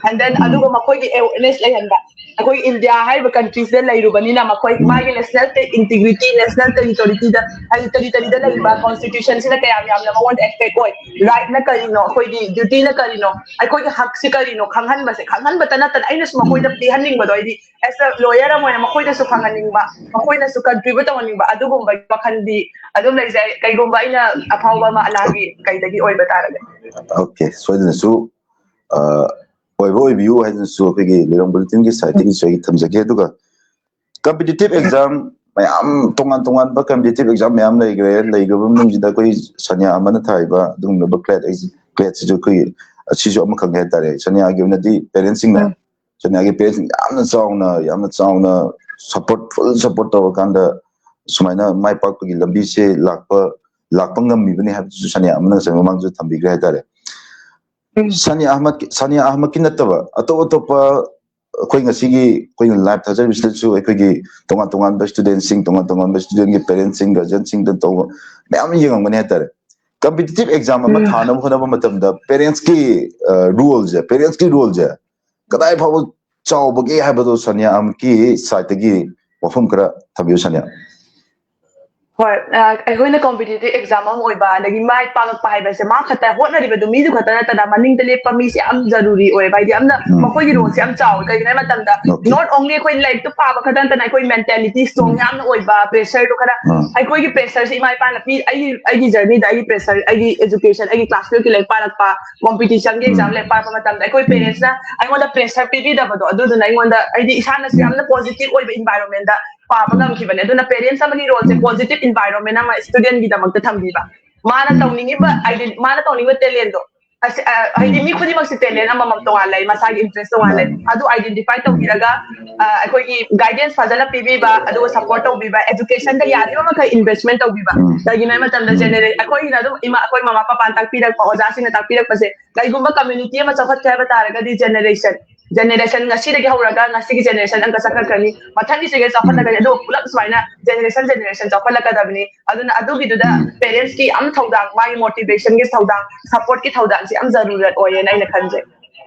And then ꯎꯝ꯫ ꯑꯗꯨꯒ ꯃꯈꯣꯏꯒꯤ ꯑꯦꯋꯦꯔꯅꯦꯁ ꯂꯩꯍꯟꯕ꯫ ꯑꯩꯈꯣꯏ ꯏꯟꯗꯤꯌꯥ ꯍꯥꯏꯔꯤꯕ ꯀꯟꯇ꯭ꯔꯤꯁꯤꯗ ꯂꯩꯔꯨꯕꯅꯤꯅ, ꯃꯈꯣꯏ ꯎꯝ꯫ ꯃꯥꯒꯤ ꯅꯦꯁꯅꯦꯜ ꯏꯟꯇꯤꯒ꯭ꯔꯤꯇꯤ, ꯅꯦꯁꯅꯦꯜ ꯇꯦꯔꯤꯇꯣꯔꯤꯇꯤꯗ, ꯍꯥꯏꯗꯤ ꯇꯦꯔꯤꯇꯣꯔꯤꯗ ꯂꯩꯔꯤꯕ ꯀꯣꯟꯁꯇꯤꯇ꯭ꯌꯨꯁꯟꯁꯤꯅ ꯀꯌꯥꯝ ꯌꯥꯝꯅ ꯃꯉꯣꯟꯗ ꯑꯦꯐꯦꯛ ꯑꯣꯏ, ꯔꯥꯏꯠꯅ ꯀꯔꯤꯅꯣ, ꯑꯩꯈꯣꯏꯒꯤ ꯗ꯭ꯌꯨꯇꯤꯅ ꯀꯔꯤꯅꯣ, ꯑꯩꯈꯣꯏꯒꯤ ꯍꯛꯁꯤ ꯀꯔꯤꯅꯣ ꯈꯪꯍꯟꯕꯁꯦ, ꯈꯪꯍꯟꯕꯇ ꯅꯠꯇꯅ ꯑꯩꯅꯁꯨ ꯃꯈꯣꯏꯗ ꯄꯤꯍꯟꯅꯤꯡꯕꯗꯣ, ꯍꯥꯏꯗꯤ ꯑꯦꯁ ꯑ ꯂꯣꯌꯔ ꯑꯃ ꯑꯣꯏꯅ ꯃꯈꯣꯏꯗꯁꯨ ꯈꯪꯍꯟꯅꯤꯡꯕ, ꯃꯈꯣꯏꯅꯁꯨ ꯀꯟꯇ꯭ꯔꯤꯕ꯭ꯌꯨꯠ ꯇꯧꯍꯟꯅꯤꯡꯕ, ꯑꯗꯨꯒꯨꯝꯕꯒꯤ ꯋꯥꯈꯜꯗꯤ ꯑꯗꯨꯝ ꯂꯩꯖꯩ꯫ ꯀꯩꯒꯨꯝꯕ ꯑꯩꯅ ꯑꯐꯥꯎꯕ ꯑꯃ ꯑꯂꯥꯒꯤ ꯀꯩꯗꯒꯤ ꯑꯣꯏꯕ ꯇꯥꯔꯒꯗꯤ꯫ Okay, ꯁꯣꯏꯗꯅꯁꯨ ꯑ, ꯑꯣꯏꯕ ꯑꯣꯏꯕꯤꯌꯨ ꯍꯥꯏꯗꯅꯁꯨ ꯑꯩꯈꯣꯏꯒꯤ ꯂꯤꯂꯣꯡ ꯕꯨꯂꯦꯇꯤꯟꯒꯤ ꯁꯥꯏꯠꯇꯒꯤꯁꯨ ꯑꯩ ꯊꯝꯖꯒꯦ꯫ ꯑꯗꯨꯒ ꯀꯝꯄꯤꯇꯤꯇꯤꯞ ꯑꯦꯛꯖꯥꯝ ꯃꯌꯥꯝ, ꯇꯣꯉꯥꯟ ꯇꯣꯉꯥꯟꯕ ꯀꯝꯄꯤꯇꯤꯇꯤꯞ ꯑꯦꯛꯖꯥꯝ ꯃꯌꯥꯝ ꯂꯩꯈ꯭ꯔꯦ꯫ ꯂꯩꯈ꯭ꯔꯕ ꯃꯅꯨꯡꯁꯤꯗ ꯑꯩꯈꯣꯏ ꯁꯅꯤꯌꯥ ꯑꯃꯅ ꯊꯥꯔꯤꯕ ꯑꯗꯨꯒꯨꯝꯂꯕ ꯀ꯭ꯂꯦꯠ, ꯀ꯭ꯂꯦꯠꯁꯤꯁꯨ ꯑꯩꯈꯣꯏ ꯑꯁꯤꯁꯨ ꯑꯃꯈꯛꯅꯤ ꯍꯥꯏꯇꯥꯔꯦ꯫ ꯁꯅꯤꯌꯥꯒꯤ ꯑꯣꯏꯅꯗꯤ ꯄꯦꯔꯦꯟꯁꯁꯤꯡꯅ, ꯁꯅꯤꯌꯥꯒꯤ ꯄꯦꯔꯦꯟꯁꯁꯤꯡ ꯌꯥꯝꯅ ꯆꯥꯎꯅ, ꯌꯥꯝꯅ ꯆꯥꯎꯅ ꯁꯞꯄꯣꯔꯠ, ꯐꯨꯜ ꯁꯞꯄꯣꯔꯠ ꯇꯧꯔꯀꯥꯟꯗ ꯁꯨꯃꯥꯏꯅ ꯃꯥꯏ ꯄꯥꯛꯄꯒꯤ ꯂꯝꯕꯤꯁꯦ ꯂꯥꯛꯄ, ꯂꯥꯛꯄ ꯉꯝꯃꯤꯕꯅꯤ ꯍꯥꯏꯕꯗꯨꯁꯨ ꯁꯅꯤꯌꯥ ꯑꯃꯅ ꯉꯁꯥꯏ ꯃꯃꯥꯡꯗꯁꯨ ꯊꯝꯕꯤꯈ꯭ꯔꯦ ꯍꯥꯏꯇꯥꯔꯦ꯫ ꯁꯅꯤꯌꯥ ꯑꯍꯃꯗ, ꯁꯅꯤꯌꯥ ꯑꯍꯃꯗꯀꯤ ꯅꯠꯇꯕ ꯑꯇꯣꯞ ꯑꯇꯣꯞꯄ ꯑꯩꯈꯣꯏ ꯉꯁꯤꯒꯤ ꯑꯩꯈꯣꯏꯅ ꯂꯥꯏꯚ ꯊꯥꯖꯔꯤꯕꯁꯤꯗꯁꯨ ꯑꯩꯈꯣꯏꯒꯤ ꯇꯣꯉꯥꯟ ꯇꯣꯉꯥꯟꯕ ꯁ꯭ꯇꯨꯗꯦꯟꯠꯁꯤꯡ, ꯇꯣꯉꯥꯟ ꯇꯣꯉꯥꯟꯕ ꯁ꯭ꯇꯨꯗꯦꯟꯠꯀꯤ ꯄꯦꯔꯦꯟꯠꯁꯤꯡ, ꯒꯥꯔꯖꯤꯌꯟꯁꯤꯡꯗ ꯇꯧꯕ ꯃꯌꯥꯝ ꯑꯃ ꯌꯦꯡꯉꯝꯒꯅꯤ ꯍꯥꯏꯇꯥꯔꯦ꯫ ꯀꯝꯄꯤꯇꯤꯇꯤꯞ ꯑꯦꯛꯖꯥꯝ ꯑꯃ ꯊꯥꯅꯕ ꯍꯣꯠꯅꯕ ꯃꯇꯝꯗ ꯄꯦꯔꯦꯟꯠꯁꯀꯤ ꯔꯣꯜꯁꯦ, ꯄꯦꯔꯦꯟꯠꯁꯀꯤ ꯔꯣꯜꯁꯦ ꯀꯗꯥꯏ ꯐꯥꯎꯕ ꯆꯥꯎꯕꯒꯦ ꯍꯥꯏꯕꯗꯣ ꯁꯅꯤꯌꯥ ꯑꯍꯃꯗꯀꯤ ꯁꯥꯏꯠꯇꯒꯤ ꯋꯥꯐꯝ ꯈꯔ ꯊꯝꯕꯤꯌꯨ ꯁꯅꯤꯌꯥ꯫ ꯍꯣꯏ, ꯑ, ꯑꯩꯈꯣꯏꯅ ꯀꯝꯄꯤꯇꯤꯇꯤꯞ ꯑꯦꯛꯖꯥꯝ ꯑꯃ ꯑꯣꯏꯕ, ꯑꯗꯒꯤ ꯃꯥꯏ ꯄꯥꯛꯂꯛꯄ ꯍꯥꯏꯕꯁꯦ ꯃꯥ ꯈꯛꯇ ꯍꯣꯠꯅꯔꯤꯕꯗꯨ, ꯃꯤꯗꯨ ꯈꯛꯇ ꯅꯠꯇꯅ ꯃꯅꯤꯡꯗ ꯂꯦꯞꯄ ꯃꯤꯁꯦ ꯌꯥꯝ ꯖꯔꯨꯔꯤ ꯑꯣꯏꯌꯦꯕ꯫ ꯍꯥꯏꯗꯤ ꯌꯥꯝꯅ ꯃꯈꯣꯏꯒꯤ ꯔꯣꯜꯁꯦ ꯌꯥꯝ ꯆꯥꯎꯋꯦ꯫ ꯀꯩꯒꯤꯅꯣ ꯍꯥꯏꯕ ꯃꯇꯝꯗ, not only ꯑꯩꯈꯣꯏ ꯂꯥꯏꯔꯤꯛꯇꯣ ꯄꯥꯕ ꯈꯛꯇ ꯅꯠꯇꯅ ꯑꯩꯈꯣꯏ ꯃꯦꯟꯇꯦꯂꯤꯇꯤ ꯁ꯭ꯇꯔꯣꯡ ꯌꯥꯝꯅ ꯑꯣꯏꯕ, ꯄ꯭ꯔꯦꯁꯔꯗꯣ ꯈꯔ, ꯑꯩꯈꯣꯏꯒꯤ ꯄ꯭ꯔꯦꯁꯔꯁꯦ ꯏꯃꯥ ꯏꯄꯥꯅ ꯄꯤ, ꯑꯩꯒꯤ, ꯑꯩꯒꯤ ꯖꯔꯅꯤꯗ ꯑꯩꯒꯤ ꯄ꯭ꯔꯦꯁꯔ, ꯑꯩꯒꯤ ꯑꯦꯖꯨꯀꯦꯁꯟ, ꯑꯩꯒꯤ ꯀ꯭ꯂꯥꯁ ꯇꯨꯌꯦꯜꯞꯀꯤ ꯂꯥꯏꯔꯤꯛ ꯄꯥꯔꯛꯄ, ꯀꯝꯄꯤꯇꯤꯁꯟꯒꯤ ꯑꯦꯛꯖꯥꯝ ꯂꯥꯏꯔꯤꯛ ꯄꯥꯔꯛꯄ ꯃꯇꯝꯗ ꯑꯩꯈꯣꯏ ꯄꯦꯔꯦꯟꯠꯁꯅ ꯑꯩꯉꯣꯟꯗ ꯄ꯭ꯔꯦꯁꯔ ꯄꯤꯕꯤꯗꯕꯗꯣ, ꯑꯗꯨꯗꯨꯅ ꯑꯩꯉꯣꯟꯗ, ꯍꯥꯏꯗꯤ, ꯏꯁꯥꯅꯁꯨ ꯌꯥꯝꯅ ꯄꯣꯖꯤꯇꯤꯚ ꯑꯣꯏꯕ ꯏꯟꯚꯥꯏꯔꯣꯟꯃꯦꯟꯗ ꯄꯥꯕ ꯉꯝꯈꯤꯕꯅꯦ꯫ ꯑꯗꯨꯅ ꯄꯦꯔꯦꯟꯠꯁ ꯑꯃꯒꯤ ꯔꯣꯜꯁꯦ ꯄꯣꯖꯤꯇꯤꯚ ꯏꯟꯚꯥꯏꯔꯣꯟꯃꯦꯟ ꯑꯃ ꯁ꯭ꯇꯨꯗꯦꯟꯠꯒꯤꯗꯃꯛꯇ ꯊꯝꯕꯤꯕ, ꯃꯥꯅ ꯇꯧꯅꯤꯡꯉꯤꯕ, ꯍꯥꯏꯗꯤ, ꯃꯥꯅ ꯇꯧꯅꯤꯡꯕ ꯇꯦꯂꯦꯟꯠꯗꯣ, ꯑꯁ, ꯑ, ꯍꯥꯏꯗꯤ, ꯃꯤ ꯈꯨꯗꯤꯡꯃꯛꯁꯦ ꯇꯦꯂꯦꯟꯠ ꯑꯃꯃꯝ ꯇꯣꯉꯥꯟ ꯂꯩ, ꯃꯁꯥꯒꯤ ꯏꯟꯇꯔꯦꯁ ꯇꯣꯉꯥꯟ ꯂꯩ꯫ ꯑꯗꯨ ꯑꯥꯏꯗꯦꯟꯇꯤꯐꯥꯏ ꯇꯧꯕꯤꯔꯒ, ꯑ, ꯑꯩꯈꯣꯏꯒꯤ ꯒꯥꯏꯗꯦꯟꯁ ꯐꯖꯅ ꯄꯤꯕꯤꯕ, ꯑꯗꯨꯒ ꯁꯄꯣꯔꯠ ꯇꯧꯕꯤꯕ, ꯑꯦꯖꯨꯀꯦꯁꯟꯗ ꯌꯥꯔꯤꯕ ꯃꯈꯩ ꯏꯟꯚꯦꯁ꯭ꯠꯃꯦꯟꯠ ꯇꯧꯕꯤꯕ꯫ ꯀꯩꯒꯤꯅꯣ ꯍꯥꯏꯕ ꯃꯇꯝꯗ, ꯖꯦꯅꯦꯔꯦ-, ꯑꯩꯈꯣꯏꯅ ꯑꯗꯨꯝ ꯏꯃꯥ, ꯑꯩꯈꯣꯏ ꯃꯃꯥ ꯄꯥꯄꯥꯅ ꯇꯥꯛꯄꯤꯔꯛꯄ, ꯑꯣꯖꯥꯁꯤꯡꯅ ꯇꯥꯛꯄꯤꯔꯛꯄꯁꯦ, ꯀꯩꯒꯨꯝꯕ ꯀꯝꯃ꯭ꯌꯨꯅꯤꯇꯤ ꯑꯃ ꯆꯥꯎꯈꯠꯀꯦ ꯍꯥꯏꯕ ꯇꯥꯔꯒꯗꯤ, ꯖꯦꯅꯦꯔꯦꯁꯟ, ꯖꯦꯅꯦꯔꯦꯁꯟ ꯉꯁꯤꯗꯒꯤ ꯍꯧꯔꯒ ꯉꯁꯤꯒꯤ ꯖꯦꯅꯦꯔꯦꯁꯟ ꯑꯃꯒ ꯆꯠꯈꯠꯈ꯭ꯔꯅꯤ, ꯃꯊꯪꯒꯤ ꯖꯦꯅꯦꯔꯦꯁꯟ ꯆꯥꯎꯈꯠꯂꯛꯀꯅꯤ, ꯑꯗꯨꯒ ꯄꯨꯂꯞ ꯁꯨꯃꯥꯏꯅ ꯖꯦꯅꯦꯔꯦꯁꯟ, ꯖꯦꯅꯦꯔꯦꯁꯟ ꯆꯥꯎꯈꯠꯂꯛꯀꯗꯕꯅꯤ꯫ ꯑꯗꯨꯅ ꯑꯗꯨꯒꯤꯗꯨꯗ ꯄꯦꯔꯦꯟꯠꯁꯀꯤ ꯌꯥꯝ ꯊꯧꯗꯥꯡ, ꯃꯥꯒꯤ ꯃꯣꯇꯤꯚꯦꯁꯟꯒꯤ ꯊꯧꯗꯥꯡ, ꯁꯄꯣꯔꯠꯀꯤ ꯊꯧꯗꯥꯡꯁꯤ ꯌꯥꯝ ꯖꯔꯨꯔꯠ ꯑꯣꯏꯌꯦꯅ ꯑꯩꯅ ꯈꯟꯖꯩ꯫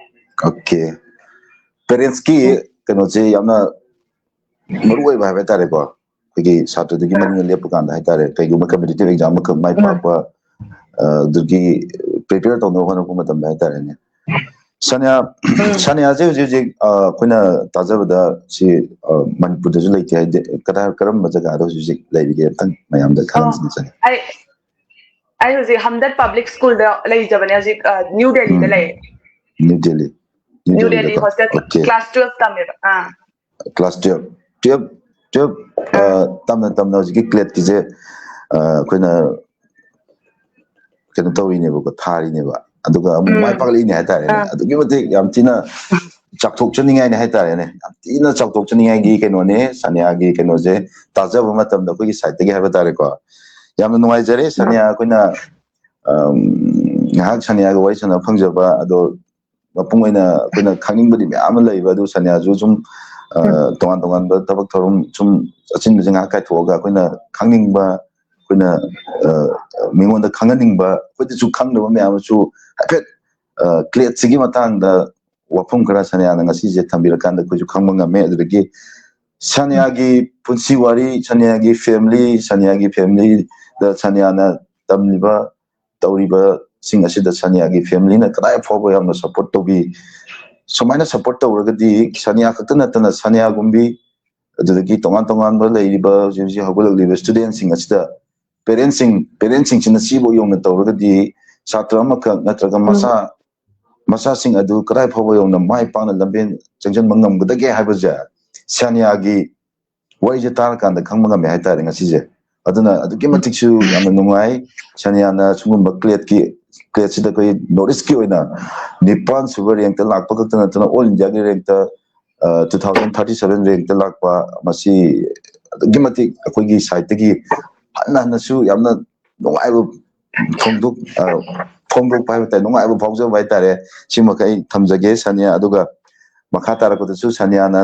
ꯑꯣꯀꯦ, ꯄꯦꯔꯦꯟꯠꯁꯀꯤ ꯀꯩꯅꯣꯁꯦ ꯌꯥꯝꯅ ꯃꯔꯨ ꯑꯣꯏꯕ ꯍꯥꯏꯕ ꯇꯥꯔꯦꯀꯣ꯫ ꯑꯩꯈꯣꯏꯒꯤ ꯁꯥꯇ꯭ꯔꯗꯨꯒꯤ ꯃꯅꯤꯡꯗ ꯂꯦꯞꯄ ꯀꯥꯟꯗ ꯍꯥꯏꯇꯥꯔꯦ, ꯀꯩꯒꯨꯝꯕ ꯀꯝꯄꯤꯇꯤꯇꯤꯞ ꯑꯦꯛꯖꯥꯝ ꯑꯃꯈꯛ ꯃꯥꯏ ꯄꯥꯛꯄ, ꯑ, ꯑꯗꯨꯒꯤ ꯄ꯭ꯔꯤꯄꯦꯌꯔ ꯇꯧꯅꯕ ꯍꯣꯠꯅꯔꯛꯄ ꯃꯇꯝꯗ ꯍꯥꯏꯇꯥꯔꯦꯅꯦ꯫ ꯁꯅꯤꯌꯥ, ꯁꯅꯤꯌꯥꯁꯦ ꯍꯧꯖꯤꯛ ꯍꯧꯖꯤꯛ, ꯑ, ꯑꯩꯈꯣꯏꯅ ꯇꯥꯖꯕꯗ ꯁꯤ, ꯑ, ꯃꯅꯤꯄꯨꯔꯗꯁꯨ ꯂꯩꯇꯦ ꯍꯥꯏꯗꯤ, ꯀꯗꯥꯏ, ꯀꯔꯝꯕ ꯖꯒꯥꯗ ꯍꯧꯖꯤꯛ ꯍꯧꯖꯤꯛ ꯂꯩꯔꯤꯒꯦ ꯑꯝꯇꯪ ꯃꯌꯥꯝꯗ ꯈꯪꯍꯟꯁꯤꯅꯦ ꯁꯅꯤꯌꯥ꯫ ꯑꯩ, ꯑꯩ ꯍꯧꯖꯤꯛ ꯍꯝꯗꯔꯗ ꯄꯕ꯭ꯂꯤꯛ ꯁ꯭ꯀꯨꯜꯗ ꯂꯩꯖꯕꯅꯦ, ꯍꯧꯖꯤꯛ, ꯑ, ꯅ꯭ꯌꯨ ꯗꯦꯜꯂꯤꯗ ꯂꯩ꯫ ꯅ꯭ꯌꯨ ꯗꯦꯜꯂꯤ꯫ New Delhi ꯗ ꯇꯝ-, ꯍꯣꯁꯇꯦꯜ, okay꯫ Class twelve ꯇꯝꯃꯦꯕ꯫ ꯑꯥ꯫ Class twelve, twelve, twelve, ꯑ, ꯇꯝꯅ ꯇꯝꯅ ꯍꯧꯖꯤꯛꯀꯤ ꯀ꯭ꯂꯦꯠꯀꯤꯁꯦ, ꯑ, ꯑꯩꯈꯣꯏꯅ ꯀꯩꯅꯣ ꯇꯧꯔꯤꯅꯦꯕꯀꯣ, ꯊꯥꯔꯤꯅꯦꯕ꯫ ꯑꯗꯨꯒ ꯑꯃꯨꯛ ꯃꯥꯏ ꯎꯝ꯫ ꯄꯥꯛꯂꯛꯏꯅꯦ ꯍꯥꯏꯇꯥꯔꯦꯅꯦ꯫ ꯑꯥ꯫ ꯑꯗꯨꯛꯀꯤ ꯃꯇꯤꯛ ꯌꯥꯝ ꯊꯤꯅ ꯆꯥꯎꯊꯣꯛꯆꯅꯤꯡꯉꯥꯏꯅꯦ ꯍꯥꯏꯇꯥꯔꯦꯅꯦ꯫ ꯌꯥꯝ ꯊꯤꯅ ꯆꯥꯎꯊꯣꯛꯆꯅꯤꯡꯉꯥꯏꯒꯤ ꯀꯩꯅꯣꯅꯦ ꯁꯅꯤꯌꯥꯒꯤ ꯀꯩꯅꯣꯁꯦ꯫ ꯇꯥꯖꯕ ꯃꯇꯝꯗ ꯑꯩꯈꯣꯏꯒꯤ ꯁꯥꯏꯠꯇꯒꯤ ꯍꯥꯏꯕ ꯇꯥꯔꯦꯀꯣ꯫ ꯌꯥꯝꯅ ꯅꯨꯡꯉꯥꯏꯖꯔꯦ ꯁꯅꯤꯌꯥ, ꯑꯩꯈꯣꯏꯅ, ꯑꯝ, ꯉꯥꯏꯍꯥꯛ ꯁꯅꯤꯌꯥꯒ ꯋꯥꯔꯤ ꯁꯥꯟꯅꯕ ꯐꯪꯖꯕ꯫ ꯑꯗꯣ ꯃꯄꯨꯡ ꯑꯣꯏꯅ ꯑꯩꯈꯣꯏꯅ ꯈꯪꯅꯤꯡꯕꯗꯤ ꯃꯌꯥꯝ ꯑꯃ ꯂꯩꯕ, ꯑꯗꯨ ꯁꯅꯤꯌꯥꯁꯨ ꯁꯨꯝ, ꯑ, ꯎꯝ꯫ ꯇꯣꯉꯥꯟ ꯇꯣꯉꯥꯟꯕ ꯊꯕꯛ ꯊꯧꯔꯝ ꯁꯨꯝ ꯑꯆꯤꯟꯕꯁꯦ ꯉꯥꯏꯍꯥꯛ ꯀꯥꯏꯊꯣꯛꯑꯒ ꯑꯩꯈꯣꯏꯅ ꯈꯪꯅꯤꯡꯕ, ꯑꯩꯈꯣꯏꯅ, ꯑ, ꯃꯤꯉꯣꯟꯗ ꯈꯪꯍꯟꯅꯤꯡꯕ, ꯑꯩꯈꯣꯏꯗꯁꯨ ꯈꯪꯗꯕ ꯃꯌꯥꯝ ꯑꯃꯁꯨ ꯍꯥꯏꯐꯦꯠ, ꯑ, ꯀ꯭ꯂꯦꯠꯁꯤꯒꯤ ꯃꯇꯥꯡꯗ ꯋꯥꯐꯝ ꯈꯔ ꯁꯅꯤꯌꯥꯅ ꯉꯁꯤꯁꯦ ꯊꯝꯕꯤꯔꯀꯥꯟꯗ ꯑꯩꯈꯣꯏꯁꯨ ꯈꯪꯕ ꯉꯝꯃꯦ꯫ ꯑꯗꯨꯗꯒꯤ ꯁꯅꯤꯌꯥꯒꯤ ꯄꯨꯟꯁꯤ ꯋꯥꯔꯤ, ꯁꯅꯤꯌꯥꯒꯤ family, ꯁꯅꯤꯌꯥꯒꯤ familyꯗ ꯁꯅꯤꯌꯥꯅ ꯇꯝꯂꯤꯕ ꯇꯧꯔꯤꯕꯁꯤꯡ ꯑꯁꯤꯗ ꯁꯅꯤꯌꯥꯒꯤ familyꯅ ꯀꯗꯥꯏ ꯐꯥꯎꯕ ꯌꯥꯝꯅ support ꯇꯧꯕꯤ, ꯁꯨꯃꯥꯏꯅ support ꯇꯧꯔꯒꯗꯤ ꯁꯅꯤꯌꯥ ꯈꯛꯇ ꯅꯠꯇꯅ ꯁꯅꯤꯌꯥꯒꯨꯝꯕꯤ, ꯑꯗꯨꯗꯒꯤ ꯇꯣꯉꯥꯟ ꯇꯣꯉꯥꯟꯕ ꯂꯩꯔꯤꯕ ꯍꯧꯖꯤꯛ ꯍꯧꯖꯤꯛ ꯍꯧꯒꯠꯂꯛꯂꯤꯕ studentꯁꯤꯡ ꯑꯁꯤꯗ parentꯁꯤꯡ, parentꯁꯤꯡꯁꯤꯅ ꯁꯤꯐꯥꯎ ꯌꯧꯅ ꯇꯧꯔꯒꯗꯤ ꯁꯥꯇ꯭ꯔ ꯑꯃꯈꯛ ꯅꯠꯇ꯭ꯔꯒ ꯎꯝ꯫ ꯃꯆꯥ, ꯃꯆꯥꯁꯤꯡ ꯑꯗꯨ ꯀꯗꯥꯏ ꯐꯥꯎꯕ ꯌꯧꯅ ꯃꯥꯏ ꯄꯥꯛꯅ ꯂꯝꯕꯦꯟ ꯆꯪꯁꯤꯟꯕ ꯉꯝꯒꯗꯒꯦ ꯍꯥꯏꯕꯁꯦ ꯁꯅꯤꯌꯥꯒꯤ ꯋꯥꯔꯤꯁꯦ ꯇꯥꯔꯀꯥꯟꯗ ꯈꯪꯕ ꯉꯝꯃꯦ ꯍꯥꯏꯇꯥꯔꯦ ꯉꯁꯤꯁꯦ꯫ ꯑꯗꯨꯅ ꯑꯗꯨꯛꯀꯤ ꯃꯇꯤꯛꯁꯨ ꯌꯥꯝꯅ ꯅꯨꯡꯉꯥꯏ꯫ ꯁꯅꯤꯌꯥꯅ ꯁꯤꯒꯨꯝꯕ ꯀ꯭ꯂꯦꯠꯀꯤ, ꯀ꯭ꯂꯦꯠꯁꯤꯗ ꯑꯩꯈꯣꯏ North Eastꯀꯤ ꯑꯣꯏꯅ ꯅꯤꯄꯥꯟ ꯁꯨꯕ rankꯇ ꯂꯥꯛꯄ ꯈꯛꯇ ꯅꯠꯇꯅ all Indiaꯒꯤ rankꯇ, ꯑ, two thousand thirty seven rankꯇ ꯂꯥꯛꯄ, ꯃꯁꯤ ꯑꯗꯨꯛꯀꯤ ꯃꯇꯤꯛ ꯑꯩꯈꯣꯏꯒꯤ sideꯇꯒꯤ ꯍꯟꯅ ꯍꯟꯅꯁꯨ ꯌꯥꯝꯅ ꯅꯨꯡꯉꯥꯏꯕ ꯐꯣꯡꯗꯣꯛ-, ꯑ, ꯐꯣꯡꯗꯣꯛꯄ ꯍꯥꯏꯕ ꯇꯥꯔꯦ, ꯅꯨꯡꯉꯥꯏꯕ ꯐꯥꯎꯖꯕ ꯍꯥꯏꯇꯥꯔꯦ꯫ ꯁꯤꯃꯈꯩ ꯊꯝꯖꯒꯦ ꯁꯅꯤꯌꯥ꯫ ꯑꯗꯨꯒ ꯃꯈꯥ ꯇꯥꯔꯛꯄꯗꯁꯨ ꯁꯅꯤꯌꯥꯅ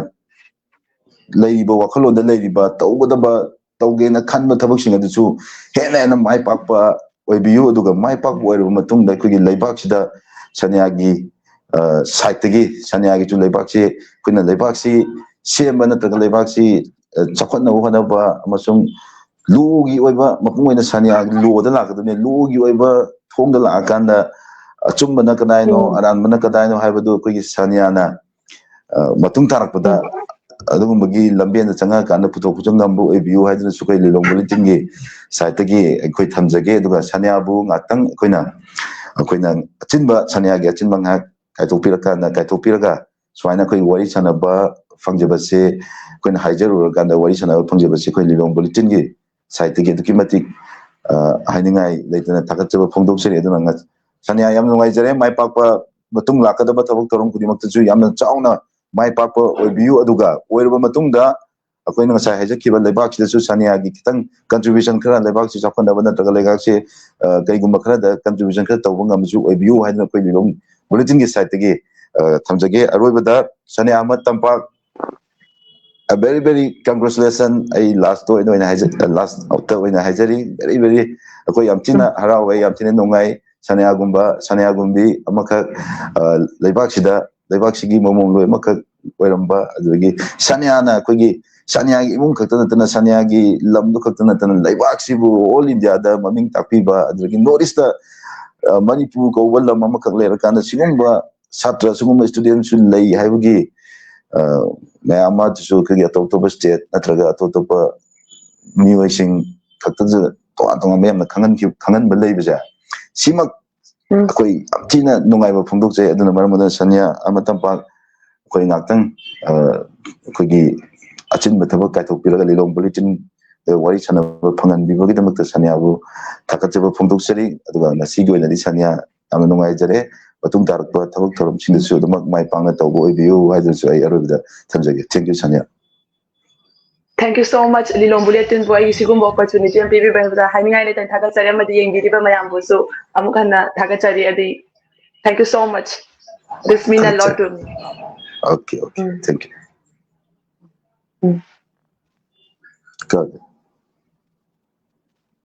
ꯂꯩꯔꯤꯕ ꯋꯥꯈꯜꯂꯣꯟꯗ ꯂꯩꯔꯤꯕ, ꯇꯧꯒꯗꯕ, ꯇꯧꯒꯦꯅ ꯈꯟꯕ ꯊꯕꯛꯁꯤꯡ ꯑꯗꯨꯁꯨ ꯍꯦꯟꯅ ꯍꯦꯟꯅ ꯃꯥꯏ ꯄꯥꯛꯄ ꯑꯣꯏꯕꯤꯌꯨ꯫ ꯑꯗꯨꯒ ꯃꯥꯏ ꯄꯥꯛꯄ ꯑꯣꯏꯔꯕ ꯃꯇꯨꯡꯗ ꯑꯩꯈꯣꯏꯒꯤ ꯂꯩꯕꯥꯛꯁꯤꯗ ꯁꯅꯤꯌꯥꯒꯤ, ꯑ, sideꯇꯒꯤ, ꯁꯅꯤꯌꯥꯒꯤꯁꯨ ꯂꯩꯕꯥꯛꯁꯤ, ꯑꯩꯈꯣꯏꯅ ꯂꯩꯕꯥꯛꯁꯤ ꯁꯦꯝꯕ ꯅꯠꯇ꯭ꯔꯒ ꯂꯩꯕꯥꯛꯁꯤ, ꯑ, ꯆꯥꯎꯈꯠꯅꯕ ꯍꯣꯠꯅꯕ ꯑꯃꯁꯨꯡ lawꯒꯤ ꯑꯣꯏꯕ, ꯃꯄꯨꯡ ꯑꯣꯏꯅ ꯁꯅꯤꯌꯥꯒꯤ lawꯗ ꯂꯥꯛꯀꯗꯕꯅꯤ꯫ Lawꯒꯤ ꯑꯣꯏꯕ ꯊꯣꯡꯗ ꯂꯥꯛꯑꯀꯥꯟꯗ ꯑꯆꯨꯝꯕꯅ ꯀꯗꯥꯏꯅꯣ, ꯎꯝ꯫ ꯑꯔꯥꯟꯕꯅ ꯀꯗꯥꯏꯅꯣ ꯍꯥꯏꯕꯗꯨ ꯑꯩꯈꯣꯏꯒꯤ ꯁꯅꯤꯌꯥꯅ, ꯑ, ꯃꯇꯨꯡ ꯇꯥꯔꯛꯄꯗ ꯎꯝ꯫ ꯑꯗꯨꯒꯨꯝꯕꯒꯤ ꯂꯝꯕꯦꯟꯗ ꯆꯪꯉꯛꯑꯀꯥꯟꯗ ꯄꯨꯊꯣꯛ ꯄꯨꯁꯤꯟ ꯉꯝꯕ ꯑꯣꯏꯕꯤꯌꯨ ꯍꯥꯏꯗꯨꯅꯁꯨ ꯑꯩꯈꯣꯏ ꯂꯤꯂꯣꯡ bulletinꯒꯤ sideꯇꯒꯤ ꯑꯩꯈꯣꯏ ꯊꯝꯖꯒꯦ꯫ ꯑꯗꯨꯒ ꯁꯅꯤꯌꯥꯕꯨ ꯉꯥꯛꯇꯪ ꯑꯩꯈꯣꯏꯅ, ꯑꯩꯈꯣꯏꯅ ꯑꯆꯤꯟꯕ, ꯁꯅꯤꯌꯥꯒꯤ ꯑꯆꯤꯟꯕ ꯉꯥꯏꯍꯥꯛ ꯀꯥꯏꯊꯣꯛꯄꯤꯔꯀꯥꯟꯗ, ꯀꯥꯏꯊꯣꯛꯄꯤꯔꯒ ꯁꯨꯃꯥꯏꯅ ꯑꯩꯈꯣꯏ ꯋꯥꯔꯤ ꯁꯥꯟꯅꯕ ꯐꯪꯖꯕꯁꯦ, ꯑꯩꯈꯣꯏꯅ ꯍꯥꯏꯖꯔꯨꯔꯀꯥꯟꯗ ꯋꯥꯔꯤ ꯁꯥꯟꯅꯕ ꯐꯪꯖꯕꯁꯦ ꯑꯩꯈꯣꯏ ꯂꯤꯂꯣꯡ ꯕꯨꯂꯦꯇꯤꯟꯒꯤ ꯁꯥꯏꯠꯇꯒꯤ ꯑꯗꯨꯛꯀꯤ ꯃꯇꯤꯛ, ꯑ, ꯍꯥꯏꯅꯤꯡꯉꯥꯏ ꯂꯩꯇꯅ ꯊꯥꯒꯠꯆꯕ ꯐꯣꯡꯗꯣꯛꯆꯔꯤ꯫ ꯑꯗꯨꯅ ꯉ-, ꯁꯅꯤꯌꯥ, ꯌꯥꯝ ꯅꯨꯡꯉꯥꯏꯖꯔꯦ꯫ ꯃꯥꯏ ꯄꯥꯛꯄ ꯃꯇꯨꯡ ꯂꯥꯛꯀꯗꯕ ꯊꯕꯛ ꯊꯧꯔꯝ ꯈꯨꯗꯤꯡꯃꯛꯇꯁꯨ ꯌꯥꯝꯅ ꯆꯥꯎꯅ ꯃꯥꯏ ꯄꯥꯛꯄ ꯑꯣꯏꯕꯤꯌꯨ꯫ ꯑꯗꯨꯒ ꯑꯣꯏꯔꯕ ꯃꯇꯨꯡꯗ ꯑꯩꯈꯣꯏꯅ ꯉꯁꯥꯏ ꯍꯥꯏꯖꯈꯤꯕ ꯂꯩꯕꯥꯛꯁꯤꯗꯁꯨ ꯁꯅꯤꯌꯥꯒꯤ ꯈꯤꯇꯪ contribution ꯈꯔ, ꯂꯩꯕꯥꯛꯁꯤ ꯆꯥꯎꯈꯠꯅꯕ ꯅꯠꯇ꯭ꯔꯒ ꯂꯩꯕꯥꯛꯁꯤ, ꯑ, ꯀꯩꯒꯨꯝꯕ ꯈꯔꯗ contribution ꯈꯔ ꯇꯧꯕ ꯉꯝꯕꯁꯨ ꯑꯣꯏꯕꯤꯌꯨ ꯍꯥꯏꯗꯅ ꯑꯩꯈꯣꯏ ꯂꯤꯂꯣꯡ ꯕꯨꯂꯦꯇꯤꯟꯒꯤ ꯁꯥꯏꯠꯇꯒꯤ, ꯑ, ꯊꯝꯖꯒꯦ꯫ ꯑꯔꯣꯏꯕꯗ ꯁꯅꯤꯌꯥ ꯑꯃ ꯇꯝꯄꯥꯛ, a very very congratulation꯫ ꯑꯩ ꯂꯥꯁꯇ ꯑꯣꯏꯅ, ꯑꯣꯏꯅ ꯍꯥꯏꯖ-, ꯂꯥꯁꯇ ꯑꯣꯏꯅ ꯍꯥꯏꯖꯔꯤ, very very ꯑꯩꯈꯣꯏ ꯌꯥꯝ ꯊꯤꯅ ꯍꯔꯥꯎꯋꯦ, ꯌꯥꯝ ꯊꯤꯅ ꯅꯨꯡꯉꯥꯏ꯫ ꯁꯅꯤꯌꯥꯒꯨꯝꯕ, ꯁꯅꯤꯌꯥꯒꯨꯝꯕꯤ ꯑꯃꯈꯛ, ꯑ, ꯂꯩꯕꯥꯛꯁꯤꯗ, ꯂꯩꯕꯥꯛꯁꯤꯒꯤ ꯃꯃꯣꯝꯂꯣꯏ ꯑꯃꯈꯛ ꯑꯣꯏꯔꯝꯕ, ꯑꯗꯨꯗꯒꯤ ꯁꯅꯤꯌꯥꯅ ꯑꯩꯈꯣꯏꯒꯤ, ꯁꯅꯤꯌꯥꯒꯤ ꯏꯃꯨꯡ ꯈꯛꯇ ꯅꯠꯇꯅ, ꯁꯅꯤꯌꯥꯒꯤ ꯂꯝꯗꯨ ꯈꯛꯇ ꯅꯠꯇꯅ, ꯂꯩꯕꯥꯛꯁꯤꯕꯨ all India ꯗ ꯃꯃꯤꯡ ꯇꯥꯛꯄꯤꯕ, ꯑꯗꯨꯗꯒꯤ North East ꯇ, ꯑ, ꯃꯅꯤꯄꯨꯔ ꯀꯧꯕ ꯂꯝ ꯑꯃꯈꯛ ꯂꯩꯔꯀꯥꯟꯗ ꯁꯤꯒꯨꯝꯕ ꯁꯥꯇ꯭ꯔ, ꯁꯤꯒꯨꯝꯕ student ꯁꯨ ꯂꯩ ꯍꯥꯏꯕꯒꯤ, ꯑ, ꯃꯌꯥꯝ ꯑꯃꯗꯨꯁꯨ ꯑꯩꯈꯣꯏꯒꯤ ꯑꯇꯣꯞ ꯑꯇꯣꯞꯄ state ꯅꯠꯇ꯭ꯔꯒ ꯑꯇꯣꯞ ꯑꯇꯣꯞꯄ ꯃꯤꯑꯣꯏꯁꯤꯡ ꯈꯛꯇꯗ ꯇꯣꯉꯥꯟ ꯇꯣꯉꯥꯟꯕ ꯌꯥꯝꯅ ꯈꯪꯍꯟꯈꯤ-, ꯈꯪꯍꯟꯕ ꯂꯩꯕꯁꯦ, ꯁꯤꯃꯛ ꯎꯝ꯫ ꯑꯩꯈꯣꯏ ꯌꯥꯝ ꯊꯤꯅ ꯅꯨꯡꯉꯥꯏꯕ ꯐꯣꯡꯗꯣꯛꯆꯩ꯫ ꯑꯗꯨꯅ ꯃꯔꯝ ꯑꯣꯏꯗꯨꯅ ꯁꯅꯤꯌꯥ ꯑꯃ ꯇꯝꯄꯥꯛ, ꯑꯩꯈꯣꯏ ꯉꯥꯛꯇꯪ, ꯑ, ꯑꯩꯈꯣꯏꯒꯤ ꯑꯆꯤꯟꯕ ꯊꯕꯛ ꯀꯥꯏꯊꯣꯛꯄꯤꯔꯒ ꯂꯤꯂꯣꯡ ꯕꯨꯂꯦꯇꯤꯟꯗ ꯋꯥꯔꯤ ꯁꯥꯟꯅꯕ ꯐꯪꯍꯟꯕꯤꯕꯒꯤꯗꯃꯛꯇ ꯁꯅꯤꯌꯥꯕꯨ ꯊꯥꯒꯠꯆꯕ ꯐꯣꯡꯗꯣꯛꯆꯔꯤ꯫ ꯑꯗꯨꯒ ꯉꯁꯤꯒꯤ ꯑꯣꯏꯅꯗꯤ ꯁꯅꯤꯌꯥ ꯌꯥꯝꯅ ꯅꯨꯡꯉꯥꯏꯖꯔꯦ꯫ ꯃꯇꯨꯡ ꯇꯥꯔꯛꯄ ꯊꯕꯛ ꯊꯧꯔꯝꯁꯤꯡꯗꯁꯨ ꯑꯗꯨꯃꯛ ꯃꯥꯏ ꯄꯥꯛꯅ ꯇꯧꯕ ꯑꯣꯏꯕꯤꯌꯨ ꯍꯥꯏꯗꯨꯅꯁꯨ ꯑꯩ ꯑꯔꯣꯏꯕꯗ ꯊꯝꯖꯒꯦ꯫ Thank you, Sania. Thank you so much, ꯂꯤꯂꯣꯡ ꯕꯨꯂꯦꯇꯤꯟꯕꯨ ꯑꯩꯒꯤ ꯁꯤꯒꯨꯝꯕ opportunity ꯑꯃ ꯄꯤꯕꯤꯕ ꯍꯥꯏꯕꯗ ꯍꯥꯏꯅꯤꯡꯉꯥꯏ ꯂꯩꯇꯅ ꯊꯥꯒꯠꯆꯔꯤ, ꯑꯃꯗꯤ ꯌꯦꯡꯕꯤꯔꯤꯕ ꯃꯌꯥꯝꯕꯨꯁꯨ ꯑꯃꯨꯛ ꯍꯟꯅ ꯊꯥꯒꯠꯆꯔꯤ꯫ ꯑꯗꯨ, thank you so much, this mean a lot to me꯫ Okay, okay. Mm. Thank you. Mm. Good.